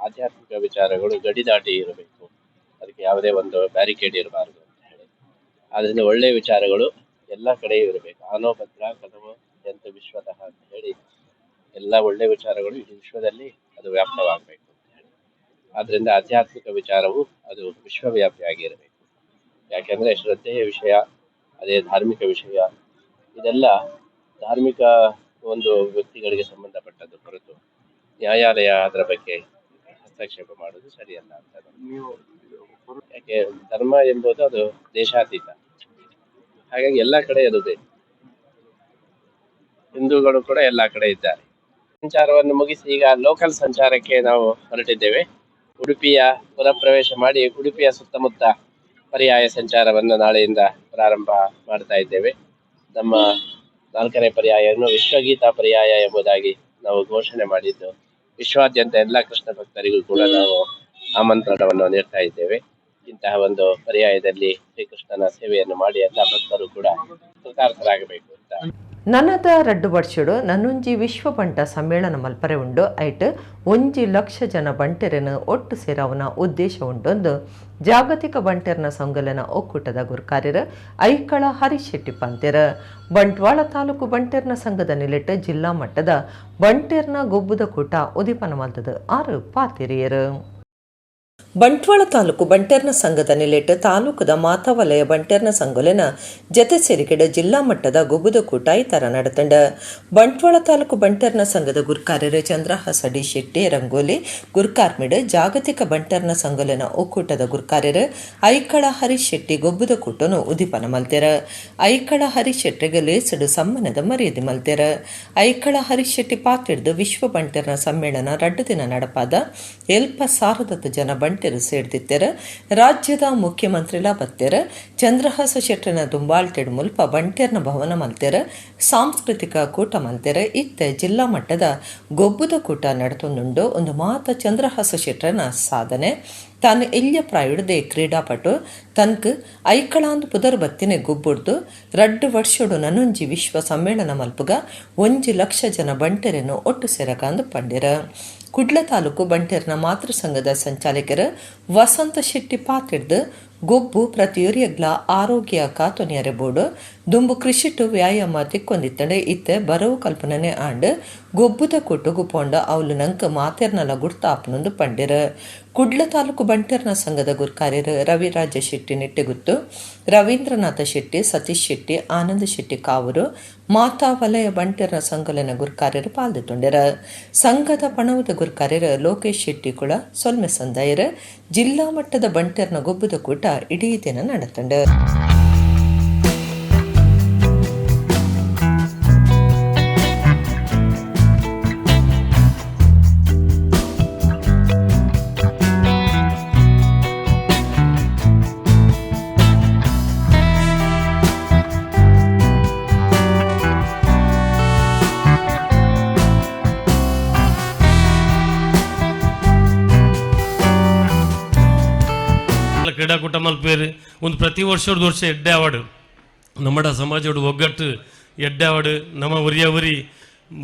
ಆಧ್ಯಾತ್ಮಿಕ ವಿಚಾರಗಳು ಗಡಿ ದಾಟಿ ಇರಬೇಕು, ಅದಕ್ಕೆ ಯಾವುದೇ ಒಂದು ಬ್ಯಾರಿಕೇಡ್ ಇರಬಾರದು ಅಂತ ಹೇಳಿ. ಆದ್ದರಿಂದ ಒಳ್ಳೆಯ ವಿಚಾರಗಳು ಎಲ್ಲ ಕಡೆಯೂ ಇರಬೇಕು. ಆನೋ ಭದ್ರ ಕದವೋ ಎಂತ ವಿಶ್ವತಃ ಅಂತ ಹೇಳಿ ಎಲ್ಲ ಒಳ್ಳೆಯ ವಿಚಾರಗಳು ಇಡೀ ವಿಶ್ವದಲ್ಲಿ ಅದು ವ್ಯಾಪ್ತವಾಗಬೇಕು ಅಂತ ಹೇಳಿ. ಆದ್ದರಿಂದ ಆಧ್ಯಾತ್ಮಿಕ ವಿಚಾರವು ಅದು ವಿಶ್ವವ್ಯಾಪಿಯಾಗಿ ಇರಬೇಕು. ಯಾಕೆಂದರೆ ಶ್ರದ್ಧೆಯ ವಿಷಯ, ಅದೇ ಧಾರ್ಮಿಕ ವಿಷಯ, ಇದೆಲ್ಲ ಧಾರ್ಮಿಕ ಒಂದು ವ್ಯಕ್ತಿಗಳಿಗೆ ಸಂಬಂಧಪಟ್ಟದ್ದು ಹೊರತು ನ್ಯಾಯಾಲಯ ಅದರ ಬಗ್ಗೆ ಹಸ್ತಕ್ಷೇಪ ಮಾಡುವುದು ಸರಿಯಲ್ಲ ಅಂತ. ಯಾಕೆ, ಧರ್ಮ ಎಂಬುದು ಅದು ದೇಶಾತೀತ. ಹಾಗಾಗಿ ಎಲ್ಲ ಕಡೆ ಅದು ಬೇಕು. ಹಿಂದೂಗಳು ಕೂಡ ಎಲ್ಲ ಕಡೆ ಇದ್ದಾರೆ. ಸಂಚಾರವನ್ನು ಮುಗಿಸಿ ಈಗ ಲೋಕಲ್ ಸಂಚಾರಕ್ಕೆ ನಾವು ಹೊರಟಿದ್ದೇವೆ. ಉಡುಪಿಯ ಪುರಪ್ರವೇಶ ಮಾಡಿ ಉಡುಪಿಯ ಸುತ್ತಮುತ್ತ ಪರ್ಯಾಯ ಸಂಚಾರವನ್ನು ನಾಳೆಯಿಂದ ಪ್ರಾರಂಭ ಮಾಡ್ತಾ ಇದ್ದೇವೆ. ನಮ್ಮ 4ನೇ ಪರ್ಯಾಯವನ್ನು ವಿಶ್ವಗೀತಾ ಪರ್ಯಾಯ ಎಂಬುದಾಗಿ ನಾವು ಘೋಷಣೆ ಮಾಡಿದ್ದು, ವಿಶ್ವಾದ್ಯಂತ ಎಲ್ಲ ಕೃಷ್ಣ ಭಕ್ತರಿಗೂ ಕೂಡ ನಾವು ಆಮಂತ್ರಣವನ್ನು ನೀಡ್ತಾ ಇದ್ದೇವೆ. ಇಂತಹ ಒಂದು ಪರ್ಯಾಯದಲ್ಲಿ ಶ್ರೀಕೃಷ್ಣನ ಸೇವೆಯನ್ನು ಮಾಡಿ ಎಲ್ಲ ಭಕ್ತರು ಕೂಡ ಕೃತಾರ್ಥರಾಗಬೇಕು ಅಂತ. ನನದ ರಡ್ಡು ವರ್ಷಡು ನನ್ನೊಂಜಿ ವಿಶ್ವ ಬಂಟ ಸಮ್ಮೇಳನ ಮಲ್ಪರೆ ಉಂಡು. ಐಟ್ 1 ಲಕ್ಷ ಜನ ಬಂಟೆರನ್ನು ಒಟ್ಟು ಸೇರವನ ಉದ್ದೇಶ ಉಂಡೊಂದು ಜಾಗತಿಕ ಬಂಟೆರ್ನ ಸಂಘಲನ ಒಕ್ಕೂಟದ ಗುರ್ಕಾರ್ಯರ ಐಕಳ ಹರೀಶ್ ಶೆಟ್ಟಿ ಪಂತೆರ. ಬಂಟ್ವಾಳ ತಾಲೂಕು ಬಂಟೆರ್ನ ಸಂಘದ ನಿಲೆಟ್ ಜಿಲ್ಲಾ ಮಟ್ಟದ ಬಂಟೆರ್ನ ಗೊಬ್ಬುದ ಕೂಟ ಉದೀಪನ ಮಲ್ತದ 6 ಪಾತಿರಿಯರು. ಬಂಟ್ವಾಳ ತಾಲೂಕು ಬಂಟೆರ್ನ ಸಂಘದ ನಿಲೆಟ್ ತಾಲೂಕದ ಮಾತಾ ವಲಯ ಬಂಟೆರ್ನ ಸಂಘಲೆನ ಜತೆ ಸೇರಿಕೆಡೆ ಜಿಲ್ಲಾ ಮಟ್ಟದ ಗೊಬ್ಬುದ ಕೂಟ ಇತರ ನಡತಂಡ. ಬಂಟ್ವಾಳ ತಾಲೂಕು ಬಂಟೆರ್ನ ಸಂಘದ ಗುರ್ಕಾರ್ಯರು ಚಂದ್ರಹಾಸ ಡಿ ಶೆಟ್ಟಿ ರಂಗೋಲಿ ಗುರ್ಕಾರ್ಮಿಡ್ ಜಾಗತಿಕ ಬಂಟೆರ್ನ ಸಂಘಲೆನ ಒಕ್ಕೂಟದ ಗುರ್ಕಾರ್ಯರು ಐಕಳ ಹರೀಶ್ ಶೆಟ್ಟಿ ಗೊಬ್ಬುದ ಕೂಟನು ಉದೀಪನ ಮಲ್ತೆರ. ಐಕಳ ಹರೀಶ್ ಶೆಟ್ಟಿಗೆ ಲೇಸಡು ಸಮ್ಮಾನದ ಮರ್ಯಾದೆ ಮಲ್ತೆರ. ಐಕಳ ಹರೀಶ್ ಶೆಟ್ಟಿ ಪಾತಿಡ್ದು ವಿಶ್ವ ಬಂಟೆರ್ನ ಸಮ್ಮೇಳನ 2 ದಿನ ನಡಪಾದ ಎಲ್ಪ ಸಾರದತ್ತ ಜನ ಬಂಟೆರು ಸೇರ್ದಿತ್ತೆರ. ರಾಜ್ಯದ ಮುಖ್ಯಮಂತ್ರಿಲ ಬತ್ತೆರ. ಚಂದ್ರಹಾಸ ಶೆಟ್ಟನ ದುಂಬಾಳ್ತೆಡ್ ಮುಲ್ಪ ಬಂಟೆರ್ನ ಭವನ ಮಲ್ತೆರ. ಸಾಂಸ್ಕೃತಿಕ ಕೂಟ ಮಲ್ತೆರ. ಇತ್ತೆ ಜಿಲ್ಲಾ ಮಟ್ಟದ ಗೊಬ್ಬುದ ಕೂಟ ನಡತೊಂದುಂಡು. ಒಂದು ಮಾತ ಚಂದ್ರಹಾಸ ಶೆಟ್ಟನ ಸಾಧನೆ. ತಾನು ಎಲ್ಯ ಪ್ರಾಯುಡದೆ ಕ್ರೀಡಾಪಟು ತನ್ಕ್ ಐಕಳಾಂದು ಪುದರ್ ಬತ್ತಿನೆ ಗೊಬ್ಬುಡ್ದು 2 ವರ್ಷಡು ನನೊಂಜಿ ವಿಶ್ವ ಸಮ್ಮೇಳನ ಮಲ್ಪುಗ 1 ಲಕ್ಷ ಜನ ಬಂಟೆರೆನು ಒಟ್ಟು ಸೇರಕಾಂದು ಪಂಡಿರ. ಕುಡ್ಲ ತಾಲೂಕು ಬಂಟೆರ್ನ ಮಾತೃ ಸಂಘದ ಸಂಚಾಲಕರು ವಸಂತ ಶೆಟ್ಟಿ ಪಾತಿಡ್ದು ಗೊಬ್ಬು ಪ್ರತಿಯೊರಿಯಗ್ಲ ಆರೋಗ್ಯ ಕಾತೊನಿಯರೆ ಬೋರ್ಡು ದುಂಬು ಕೃಷಿಟು ವ್ಯಾಯಾಮ ತಿಕ್ಕೊಂದಿತ್ತಂಡೆ ಇತ್ತೆ ಬರವು ಕಲ್ಪನೆ ಆಂಡ್ ಗೊಬ್ಬುದ ಕೊಟ್ಟುಗು ಪೋಂಡ ಅವಲು ನಂಕ ಮಾತೆರ್ನಲ ಗುರ್ತಾಪನೊಂದು ಪಂಡಿರ. ಕುಡ್ಲ ತಾಲೂಕು ಬಂಟೆರ್ನ ಸಂಘದ ಗುರ್ಕಾರ್ಯರು ರವಿರಾಜ ಶೆಟ್ಟಿ ನಿಟ್ಟೆಗುತ್ತು, ರವೀಂದ್ರನಾಥ ಶೆಟ್ಟಿ, ಸತೀಶ್ ಶೆಟ್ಟಿ, ಆನಂದ ಶೆಟ್ಟಿ ಕಾವೂರು ಮಾತಾ ವಲಯ ಬಂಟೆರ್ನ ಸಂಘಲನ ಗುರ್ಕಾರ್ಯರು ಪಾಲ್ದಿತ್ತೊಂಡೆರ. ಸಂಘದ ಪಣವದ ಗುರ್ಕಾರ್ಯರು ಲೋಕೇಶ್ ಶೆಟ್ಟಿ ಕುಳ ಸೊಲ್ಮೆ ಸಂದಾಯರು. ಜಿಲ್ಲಾ ಮಟ್ಟದ ಬಂಟೆರ್ನ ಗೊಬ್ಬದ ಕೂಟ ಇಡೀ ದಿನ ನಡತಂಡ. ಕ್ರೀಡಾಕೂಟ ಮಲ್ಪೇರು ಒಂದು ಪ್ರತಿ ವರ್ಷದ ವರ್ಷ ಎಡ್ಡೆ ಅವಾರ್ಡ್ ನಮ್ಮಡ ಸಮಾಜೋಡು ಒಗ್ಗಟ್ಟು ಎಡ್ಡೆ ಅವಾರ್ಡ್ ನಮ್ಮ ಒರಿಯ ಒರಿ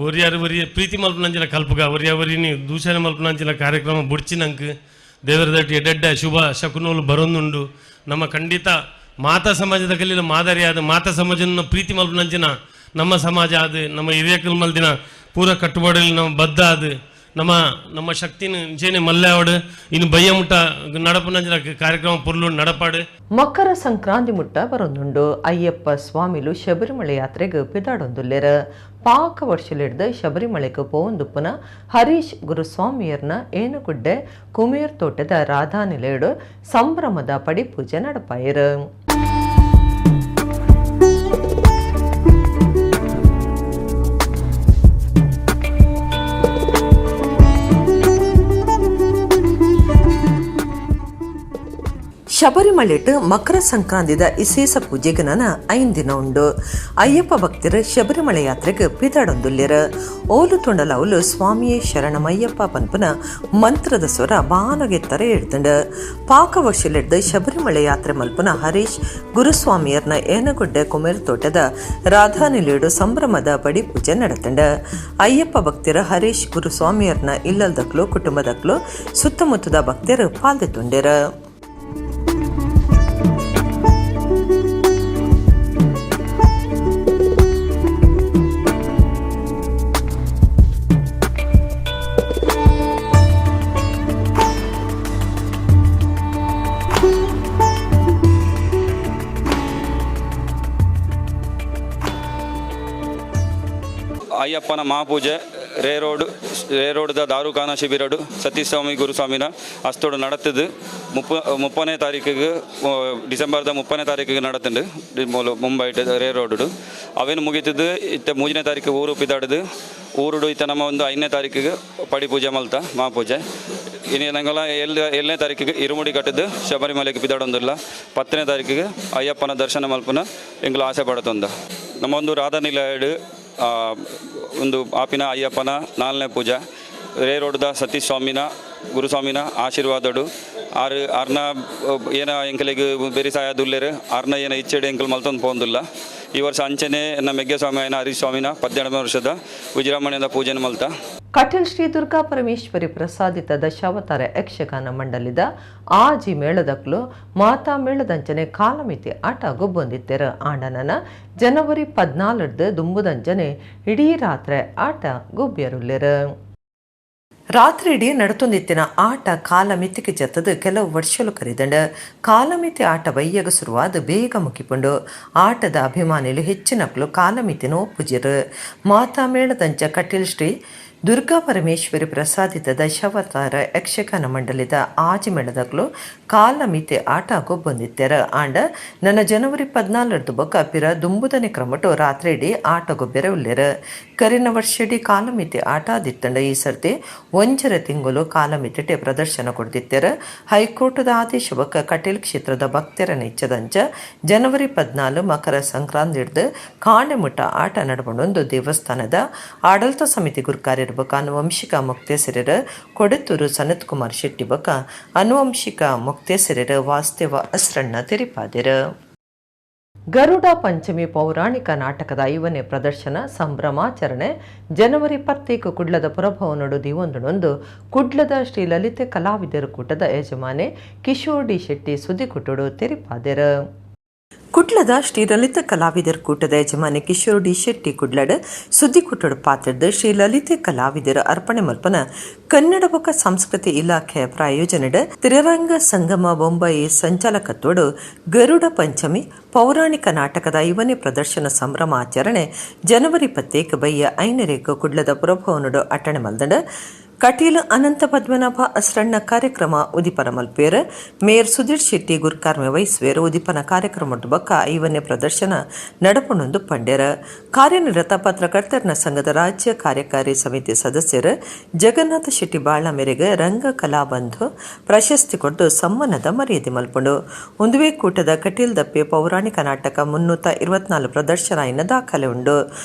ಒರಿಯಾರು ಒರಿಯ ಪ್ರೀತಿ ಮಲ್ಪನಂಚಿನ ಕಲ್ಪಗ ಒರಿಯ ಒರಿನಿ ದೂಷಣೆ ಮಲ್ಪನಂಚಿನ ಕಾರ್ಯಕ್ರಮ ಬುಡ್ಚಿನಂಕ್ ದೇವರ ದಟ್ಟಿ ಎಡ್ಡೆಡ್ಡೆ ಶುಭ ಶಕುನೋಲು ಬರೋದುಂಡು. ನಮ್ಮ ಖಂಡಿತ ಮಾತಾ ಸಮಾಜದ ಕಲಿಲ ಮಾದರಿಯಾದ ಮಾತಾ ಸಮಾಜನ ಪ್ರೀತಿ ಮಲ್ಪನಂಚಿನ ನಮ್ಮ ಸಮಾಜ ಅದು ನಮ್ಮ ಹಿರಿಯಕಲ್ ಮಲ್ದಿನ ಪೂರ ಕಟ್ಟುಪಾಡಲ್ಲಿ ನಮ್ಮ ಬದ್ಧ ಅದು ನಮ್ಮ ನಮ್ಮ ಶಕ್ತಿನ ಇಂಚೇನೆ ಮಲ್ಲೆ ಇನ್ನು ಬಯ್ಯ ಮುಟ್ಟ ನಡಪನಂಚಿನ ಕಾರ್ಯಕ್ರಮ ಪೊರ್ಲು ನಡಪಾಡು. ಮಕರ ಸಂಕ್ರಾಂತಿ ಮುಟ್ಟ ಬರೊಂದುಂಡು. ಅಯ್ಯಪ್ಪ ಸ್ವಾಮಿಲು ಶಬರಿಮಲೆ ಯಾತ್ರೆಗೆ ಪಿದಾಡೊಂದುಲ್ಲೆರ. ಪಾಕ ವರ್ಷಲಿಡ್ದು ಶಬರಿಮಲೆಗೆ ಪೋವೊಂದುಪ್ಪುನ ಹರೀಶ್ ಗುರುಸ್ವಾಮಿಯರ್ನ ಏನುಗುಡ್ಡೆ ಕುಮೇರ್ ತೋಟದ ರಾಧಾ ನಿಲಯಡು ಸಂಭ್ರಮದ ಪಡಿಪೂಜೆ ನಡಪಾಯರು. ಶಬರಿಮಲೆಟ್ ಮಕರ ಸಂಕ್ರಾಂತಿದ ಇಸೇಸ ಪೂಜೆಗೆ ನನ 5 ದಿನ ಉಂಡು. ಅಯ್ಯಪ್ಪ ಭಕ್ತರು ಶಬರಿಮಲೆ ಯಾತ್ರೆಗೆ ಪಿದಾಡೊಂದುಲ್ಲೆರ್. ಓಲು ತೊಂಡಲೌಲು ಸ್ವಾಮಿಯೇ ಶರಣಮಯ್ಯಪ್ಪ ಪನ್ಪುನ ಮಂತ್ರದ ಸ್ವರ ಬಾನಗೆತ್ತರ ಎಡ್ತಂಡು. ಪಾಕ ವರ್ಷಲಿಡ್ದು ಶಬರಿಮಲೆ ಯಾತ್ರೆ ಮಲ್ಪುನ ಹರೀಶ್ ಗುರುಸ್ವಾಮಿಯರ್ನ ಏನಗುಡ್ಡೆ ಕುಮೇರ್ ತೋಟದ ರಾಧಾನಿಲೇಡು ಸಂಭ್ರಮದ ಪಡಿ ಪೂಜೆ ನಡತಂಡು. ಅಯ್ಯಪ್ಪ ಭಕ್ತರ ಹರೀಶ್ ಗುರುಸ್ವಾಮಿಯರ್ನ ಇಲ್ಲಲ್ದಕ್ಲು ಕುಟುಂಬದಕ್ಲು ಸುತ್ತಮುತ್ತದ ಭಕ್ತರು ಪಾಲ್ದೆ ತುಂಡೆರು. ಅಯ್ಯಪ್ಪನ ಮಹಾಪೂಜೆ ರೇ ರೋಡ್, ರೇ ರೋಡ್ದ ದಾರುಖಾನ ಶಿಬಿರಡು ಸತೀಶ್ ಸ್ವಾಮಿ ಗುರುಸ್ವಾಮಿನ ಅಸ್ತೋಡು ನಡತದು. 30ನೇ ತಾರೀಕಿಗೆ, ಡಿಸೆಂಬರ್ದ 30ನೇ ತಾರೀಕಿಗೆ ನಡತುಂಡು ಮೂಲು ಮುಂಬೈ ರೇ ರೋಡ್. ಅವೇನು ಮುಗಿತದ್ದು. ಇತ್ತೆ 3ನೇ ತಾರೀಕು ಊರು ಪಿದಾಡುದು. ಊರುಡು ಇತ್ತೆ ನಮ್ಮ ಒಂದು 5ನೇ ತಾರೀಕಿಗೆ ಪಡಿ ಪೂಜೆ ಮಲ್ತ ಮಹಾಪೂಜೆ. ಇನ್ನು ನಂಗೆಲ್ಲ 7ನೇ ತಾರೀಕಿಗೆ ಇರುಮುಡಿ ಕಟ್ಟದು ಶಬರಿಮಲೆಗೆ ಪಿದಾಡೊಂದಿಲ್ಲ. 10ನೇ ತಾರೀಕಿಗೆ ಅಯ್ಯಪ್ಪನ ದರ್ಶನ ಮಲ್ಪುನ ಎಂಕುಲು ಆಸೆ ಪಡತೊಂದ. ನಮ್ಮ ಒಂದು ರಾಧಾನಿಲಯಡು ಒಂದು ಆಪಿನ ಅಯ್ಯಪ್ಪನ 4ನೇ ಪೂಜೆ. ರೇ ರೋಡ್ದ ಸತೀಶ್ ಸ್ವಾಮಿನ ಗುರುಸ್ವಾಮಿನ ಆಶೀರ್ವಾದಡು ಆರು ಆರ್ನ ಏನ ಎಂಕಲಿಗೆ ಬೆರಿಸಾಯ ದುಲ್ಲೇರು, ಆರ್ನ ಏನ ಇಚ್ಛೆಡು ಎಂಕಲ್ ಮಲ್ತೊಂದು ಪೋಂದುಲ್ಲ. ಈ ವರ್ಷ ಅಂಚನೆ ನಮ್ಮ ಮೆಗ್ಗೆ ಸ್ವಾಮಿ ಆಯ್ನ ಹರೀಶ್ ಸ್ವಾಮಿನ 12ನೇ ವರ್ಷದ ವಿಜೃಂಭಣೆಯಿಂದ ಪೂಜೆನ ಮಲ್ತ. ಕಟೀಲ್ ಶ್ರೀ ದುರ್ಗಾ ಪರಮೇಶ್ವರಿ ಪ್ರಸಾದಿತ ದಶಾವತಾರ ಯಕ್ಷಗಾನ ಮಂಡಲಿದ ಆಜಿ ಮೇಳದಕ್ಲು ಮಾತಾ ಮೇಳದಂಚನೆ ಕಾಲಮಿತಿ ಆಟ ಗೊಬ್ಬೊಂದಿತ್ತೆರ್. ಆಂಡನನ ಜನವರಿ 14ರ್ದು ದುಂಬುದಂಚನೆ ಇಡೀ ರಾತ್ರಿ ಆಟ ಗೊಬ್ಬಿಯರುಲ್ಲೆರ್. ರಾತ್ರಿ ಇಡೀ ನಡತೊಂದಿತ್ತಿನ ಆಟ ಕಾಲಮಿತಿಗೆ ಜತ್ತದು ಕೆಲವು ವರ್ಷಲು ಕರಿದಂಡ. ಕಾಲಮಿತಿ ಆಟ ಬಯ್ಯಗ ಶುರುವಾದ ಬೇಗ ಮುಗಿಪುಂಡು. ಆಟದ ಅಭಿಮಾನಿಲು ಹೆಚ್ಚಿನಕ್ಲು ಕಾಲಮಿತಿನ ಒಪ್ಪುಜಿರು. ಮಾತಾ ಮೇಳದಂಚ ಕಟೀಲ್ ಶ್ರೀ ದುರ್ಗಾ ಪರಮೇಶ್ವರಿ ಪ್ರಸಾದಿತ ದಶಾವತಾರ ಯಕ್ಷಗಾನ ಮಂಡಲಿದ ಆಜಿ ಮೇಳದಕ್ಲು ಕಾಲಮಿತಿ ಆಟ ಗೊಬ್ಬೊಂದಿತ್ತೆರ್. ಆಂಡ ನನ್ನ ಜನವರಿ 14ರ್ದು ಬೊಕ್ಕ ಪಿರ ದುಂಬುದನೆ ಕ್ರಮಟು ರಾತ್ರಿ ಇಡೀ ಆಟ ಗೊಬ್ಬೆರೆ ಉಲ್ಲೆರ್. ಕರಿನ ವರ್ಷಡಿ ಕಾಲಮಿತಿ ಆಟ ಆದಿತ್ತಂಡ. ಈ ಸರ್ತಿ 1.5 ತಿಂಗಳು ಕಾಲಮಿತಿಟೆ ಪ್ರದರ್ಶನ ಕೊಡ್ದಿತ್ತೆರ್. ಹೈಕೋರ್ಟದ ಆದೇಶ ಬೊಕ್ಕ ಕಟೀಲ್ ಕ್ಷೇತ್ರದ ಭಕ್ತರ ನೆಚ್ಚದಂಚ ಜನವರಿ 14 ಮಕರ ಸಂಕ್ರಾಂತಿಡ್ದು ಕಾಂಡೆ ಮುಟ್ಟ ಆಟ ನಡಪುಂಡು. ದೇವಸ್ಥಾನದ ಆಡಳಿತ ಸಮಿತಿ ಗುರ್ಕಾರ್ಯರು ಬೊಕ್ಕ ಅನುವಂಶಿಕ ಮೊಕ್ತೇಸರರು ಕೊಡತೂರು ಸನತ್ ಕುಮಾರ್ ಶೆಟ್ಟಿ ಬೊಕ್ಕ ಅನುವಂಶಿಕ ಮೊಕ್ತೇಸರರು ವಾಸ್ತವ ಅಸ್ರಣ್ಣ ತೆರಿಪಾದೆರು. ಗರುಡ ಪಂಚಮಿ ಪೌರಾಣಿಕ ನಾಟಕದ 5ನೇ ಪ್ರದರ್ಶನ ಸಂಭ್ರಮಾಚರಣೆ ಜನವರಿ 10 ಕುಡ್ಲದ ಪುರಭವನಡು ದಿವೊಂದುನೊಂದು ಕುಡ್ಲದ ಶ್ರೀ ಲಲಿತೆ ಕಲಾವಿದರು ಕೂಟದ ಯಜಮಾನೆ ಕಿಶೋರ್ ಡಿ ಶೆಟ್ಟಿ ಸುದ್ದಿಕುಟ್ಟುಡು ತೆರಿಪಾದೆರು. ಕುಡ್ಲದ ಶ್ರೀ ಲಲಿತ ಕಲಾವಿದರ ಕೂಟದ ಯಜಮಾನಿ ಕಿಶೋರ್ ಡಿ ಶೆಟ್ಟಿ ಕುಡ್ಲಡ್ ಸುದ್ದಿಕುಟ್ಟಡು ಪಾತ್ರದ ಶ್ರೀ ಲಲಿತೆ ಕಲಾವಿದರ ಅರ್ಪಣೆ ಮಲ್ಪನ ಕನ್ನಡ ಬೊಕ ಸಂಸ್ಕೃತಿ ಇಲಾಖೆಯ ಪ್ರಾಯೋಜನೆಡ್ ತ್ರಿರಂಗ ಸಂಗಮ ಬೊಂಬಾಯಿ ಸಂಚಾಲಕತ್ವಡು ಗರುಡ ಪಂಚಮಿ ಪೌರಾಣಿಕ ನಾಟಕದ 5ನೇ ಪ್ರದರ್ಶನ ಸಂಭ್ರಮಾಚರಣೆ ಜನವರಿ 21 ಬಯ್ಯ 5ರೇಕು ಕುಡ್ಲದ ಪುರಭವನಡು ಅಟ್ಟಣೆ ಮಲ್ದಂಡ. ಕಟೀಲು ಅನಂತ ಪದ್ಮನಾಭ ಅಸ್ರಣ್ಣ ಕಾರ್ಯಕ್ರಮ ಉದಿಪನ ಮಲ್ಪೇರ್. ಮೇಯರ್ ಸುಧೀರ್ ಶೆಟ್ಟಿ ಗುರ್ಕಾರ್ಮೆ ವಹಿಸುವೇರು. ಉದಿಪನ ಕಾರ್ಯಕ್ರಮ ಬೊಕ್ಕ 5ನೇ ಪ್ರದರ್ಶನ ನಡಪುಣೊಂದು ಪಂಡ್ಯರ. ಕಾರ್ಯನಿರತ ಪತ್ರಕರ್ತರನ ಸಂಘದ ರಾಜ್ಯ ಕಾರ್ಯಕಾರಿ ಸಮಿತಿ ಸದಸ್ಯರು ಜಗನ್ನಾಥ ಶೆಟ್ಟಿ ಬಾಳ ಮೇರೆಗೆ ರಂಗ ಕಲಾಬಂಧು ಪ್ರಶಸ್ತಿ ಕೊಟ್ಟು ಸಮ್ಮಾನದ ಮರ್ಯಾದೆ ಮಲ್ಪುಂಡು. ಉಂದುವೇ ಕೂಟದ ಕಟೀಲ್ ದಪ್ಪೆ ಪೌರಾಣಿಕ ನಾಟಕ 324 ಪ್ರದರ್ಶನ ಇನ್ನ ದಾಖಲೆ ಉಂಡು.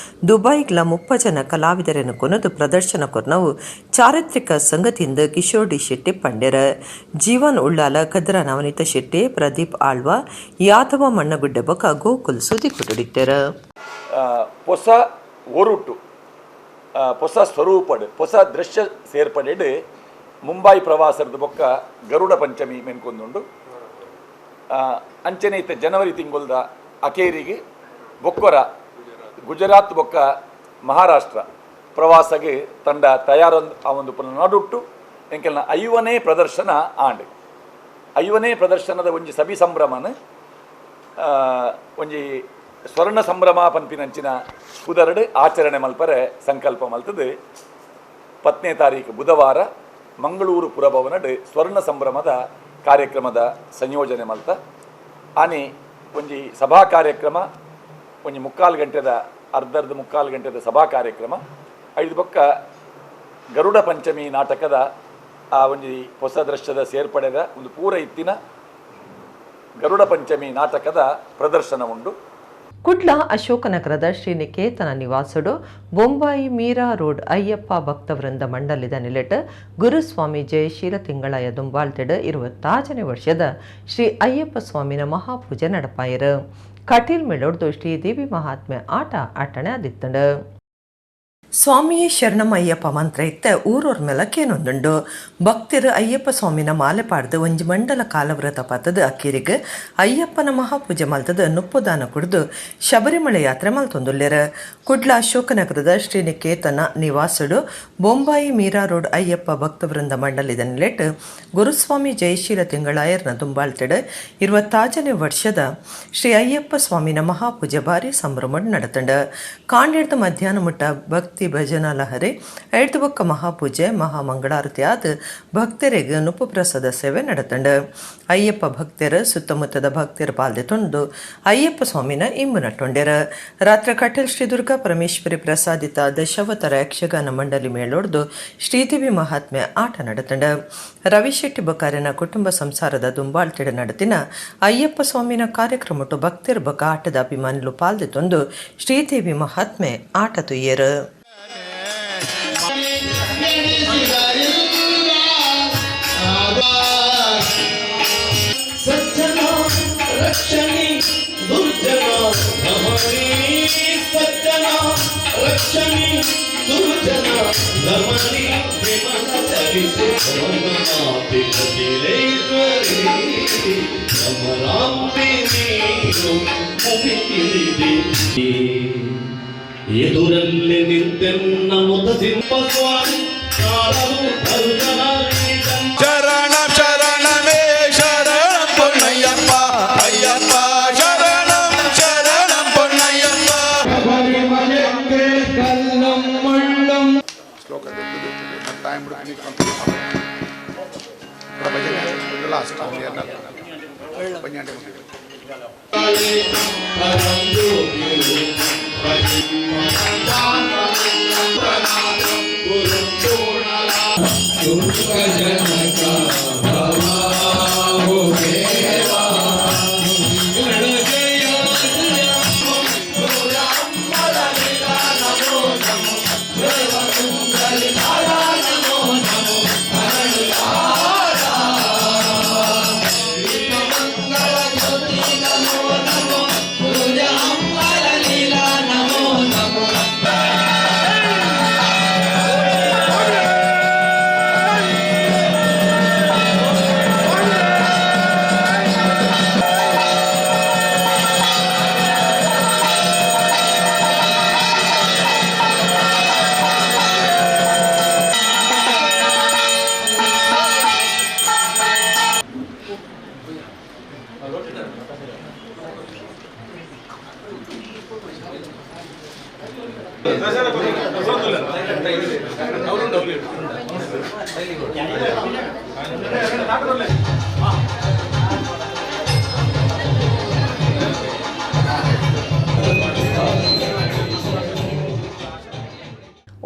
ದುಬೈಗ್ಲ 30 ಜನ ಕಲಾವಿದರನ್ನು ಕೊನದು ಪ್ರದರ್ಶನ ಕೊರ್ನವು ಚಾರಿತ್ರಿಕ ಸಂಗತಿಯಿಂದ ಕಿಶೋರ್ ಡಿ ಶೆಟ್ಟಿ ಪಂಡ್ಯರ. ಜೀವನ್ ಉಳ್ಳಾಲ, ಕದ್ರ ನವನೀತ ಶೆಟ್ಟಿ, ಪ್ರದೀಪ್ ಆಳ್ವ, ಯಾದವ ಮಣ್ಣಗುಡ್ಡೆ ಬೊಕ ಗೋಕುಲ್ ಸುದ್ದಿ ಕೊಟ್ಟುಡಿತ್ತೆರ್. ಹೊಸ ಒರುಟು, ಹೊಸ ಸ್ವರೂಪಡ್, ಹೊಸ ದೃಶ್ಯ ಸೇರ್ಪಡೆಡ್ ಮುಂಬೈ ಪ್ರವಾಸದ ಬೊಕ್ಕ ಗರುಡ ಪಂಚಮಿ ಮೆನ್ಕೊಂದುಂಡು. ಅಂಚನೆ ಇತ್ತ ಜನವರಿ ತಿಂಗೊಲ್ದ ಅಕೇರಿಗೆ ಬೊಕ್ಕೊರ ಗುಜರಾತ್ ಬೊಕ್ಕ ಮಹಾರಾಷ್ಟ್ರ ಪ್ರವಾಸಗೆ ತಂಡ ತಯಾರೊಂದು. ಆ ಒಂದು ನಡುಟ್ಟು ಎಂಕೆಲ್ನ 5ನೇ ಪ್ರದರ್ಶನ ಆಂಡ್. 5ನೇ ಪ್ರದರ್ಶನದ ಒಂಜಿ ಸಭಿ ಸಂಭ್ರಮನ ಒಂಜಿ ಸ್ವರ್ಣ ಸಂಭ್ರಮ ಪನ್ಪಿನಂಚಿನ ಪುದರ್ಡ್ ಆಚರಣೆ ಮಲ್ಪರೆ ಸಂಕಲ್ಪ ಮಲ್ತದೆ. 10ನೇ ತಾರೀಕು ಬುಧವಾರ ಮಂಗಳೂರು ಪುರಭವನಡ್ ಸ್ವರ್ಣ ಸಂಭ್ರಮದ ಕಾರ್ಯಕ್ರಮದ ಸಂಯೋಜನೆ ಮಲ್ತ. ಆನೆ ಒಂಜಿ ಸಭಾ ಕಾರ್ಯಕ್ರಮ, ಒಂಜಿ ಮುಕ್ಕಾಲು ಗಂಟೆದ, ಅರ್ಧರ್ಧ ಮುಕ್ಕಾಲು ಗಂಟೆದ ಸಭಾ ಕಾರ್ಯಕ್ರಮ. ಐದು ಬೊಕ್ಕ ಗರುಡ ಪಂಚಮಿ ನಾಟಕದ ಆ ಒಂಜಿ ಹೊಸ ದೃಶ್ಯದ ಸೇರ್ಪಡೆದ ಒಂದು ಪೂರ ಇತ್ತಿನ ಗರುಡ ಪಂಚಮಿ ನಾಟಕದ ಪ್ರದರ್ಶನ ಉಂಡು. ಕುಡ್ಲ ಅಶೋಕನಗರದ ಶ್ರೀನಿಕೇತನ ನಿವಾಸಡು ಬೊಂಬಾಯಿ ಮೀರಾ ರೋಡ್ ಅಯ್ಯಪ್ಪ ಭಕ್ತವೃಂದ ಮಂಡಲಿದ ನಿಲೆಟ್ ಗುರುಸ್ವಾಮಿ ಜಯಶೀಲ ತಿಂಗಳಾಯ ದುಂಬಾಳ್ತೆಡ್ 26ನೇ ವರ್ಷದ ಶ್ರೀ ಅಯ್ಯಪ್ಪ ಸ್ವಾಮಿನ ಮಹಾಪೂಜೆ ನಡಪಾಯರು. ಕಟೀಲ್ ಮೇಳೊಡ್ದು ಶ್ರೀದೇವಿ ಮಹಾತ್ಮೆ ಆಟ ಆಟಣೆ ಆದಿತ್ತಂಡು. ಸ್ವಾಮಿಯೇ ಶರಣಂ ಅಯ್ಯಪ್ಪ ಮಂತ್ರ ಇತ್ತ ಊರೊರ್ ಮೆಲಕೇನೊಂದುಂಡು. ಭಕ್ತರು ಅಯ್ಯಪ್ಪ ಸ್ವಾಮಿನ ಮಾಲೆ ಪಾಡ್ದು ಒಂಜಿ ಮಂಡಲ ಕಾಲವ್ರತ ಪತ್ತದು ಅಕ್ಕೀರಿಗೆ ಅಯ್ಯಪ್ಪನ ಮಹಾಪೂಜೆ ಮಲ್ತದ ನುಪ್ಪುದಾನ ಕುಡ್ದು ಶಬರಿಮಲೆ ಯಾತ್ರೆ ಮಲ್ತೊಂದುಲ್ಲೆರ್. ಕುಡ್ಲ ಅಶೋಕನಗರದ ಶ್ರೀನಿಕೇತನ ನಿವಾಸಡು ಬೊಂಬಾಯಿ ಮೀರಾ ರೋಡ್ ಅಯ್ಯಪ್ಪ ಭಕ್ತವೃಂದ ಮಂಡಲಿದ ನಿಲೆಟ್ ಗುರುಸ್ವಾಮಿ ಜಯಶೀಲ ತಿಂಗಳಾಯರ್ನ ದುಂಬಾಳ್ತೆಡ್ 26ನೇ ವರ್ಷದ ಶ್ರೀ ಅಯ್ಯಪ್ಪ ಸ್ವಾಮಿನ ಮಹಾಪೂಜೆ ಭಾರಿ ಸಂಭ್ರಮ ನಡತಂಡ. ಕಾಂಡಿಡ್ದ ಮಧ್ಯಾಹ್ನ ಮುಟ್ಟ ಭಕ್ತರು ಭಕ್ತಿ ಭಜನಾ ಲಹರಿ, ಐದು ಬೊಕ್ಕ ಮಹಾಪೂಜೆ, ಮಹಾಮಂಗಳಾರತಿ ಆದ್ ಭಕ್ತರಿಗೆ ನುಪ್ಪು ಪ್ರಸಾದ ಸೇವೆ ನಡತಂಡು. ಅಯ್ಯಪ್ಪ ಭಕ್ತರ ಸುತ್ತಮುತ್ತದ ಭಕ್ತರ ಪಾಲ್ದೆ ತೊಂದು ಅಯ್ಯಪ್ಪ ಸ್ವಾಮಿನ ಇಂಬು ನಟ್ಟೊಂಡೆರ. ರಾತ್ರಿ ಕಟೀಲ್ ಶ್ರೀ ದುರ್ಗಾ ಪರಮೇಶ್ವರಿ ಪ್ರಸಾದಿತ ದಶಾವತಾರ ಯಕ್ಷಗಾನ ಮಂಡಳಿ ಮೇಳೊಡ್ದು ಶ್ರೀದೇವಿ ಮಹಾತ್ಮೆ ಆಟ ನಡತಂಡ. ರವಿಶೆಟ್ಟಿ ಬೊಕ್ಕಾರೆನ ಕುಟುಂಬ ಸಂಸಾರದ ದುಂಬಾಳ್ತಿಡ ನಡತಿನ ಅಯ್ಯಪ್ಪ ಸ್ವಾಮಿನ ಕಾರ್ಯಕ್ರಮಟ್ಟು ಭಕ್ತರ ಬೊಕ್ಕ ಆಟದ ಅಭಿಮಾನಿಲು ಪಾಲ್ದೆ ತೊಂದು ಶ್ರೀದೇವಿ ಮಹಾತ್ಮೆ ಆಟ ತುಯ್ಯರು. ರಕ್ಷಣಿ ದುರ್ಜನ ರಮಣಿ, ಸಜ್ಜನ ರಕ್ಷಣಿ ದುರ್ಜನ ರಮಣಿ, ವಿಮಲ ಚರಿತೆ ಭವನಾತಿ, ಭ್ರಮರಾಂಬೆ ನೀನು ಭುವಿ ತಿಳಿದೆ. ಎದುರಲ್ಲಿ ನಿಂತೆನ್ನ ಮುದಸಿಂಪ ಸ್ವಾಮಿ ಕಾಲವು. ಶರಣಂ ಶರಣಮೇ ಶರಣಂ ಪೊನ್ನಯ್ಯಪ್ಪ, ಅಯ್ಯಪ್ಪ ಶರಣಂ ಶರಣಂ ಪೊನ್ನಯ್ಯಪ್ಪ. ಶ್ಲೋಕ ಟೈಮ್ ಭಜನೆ ಲಾಸ್ಟ್.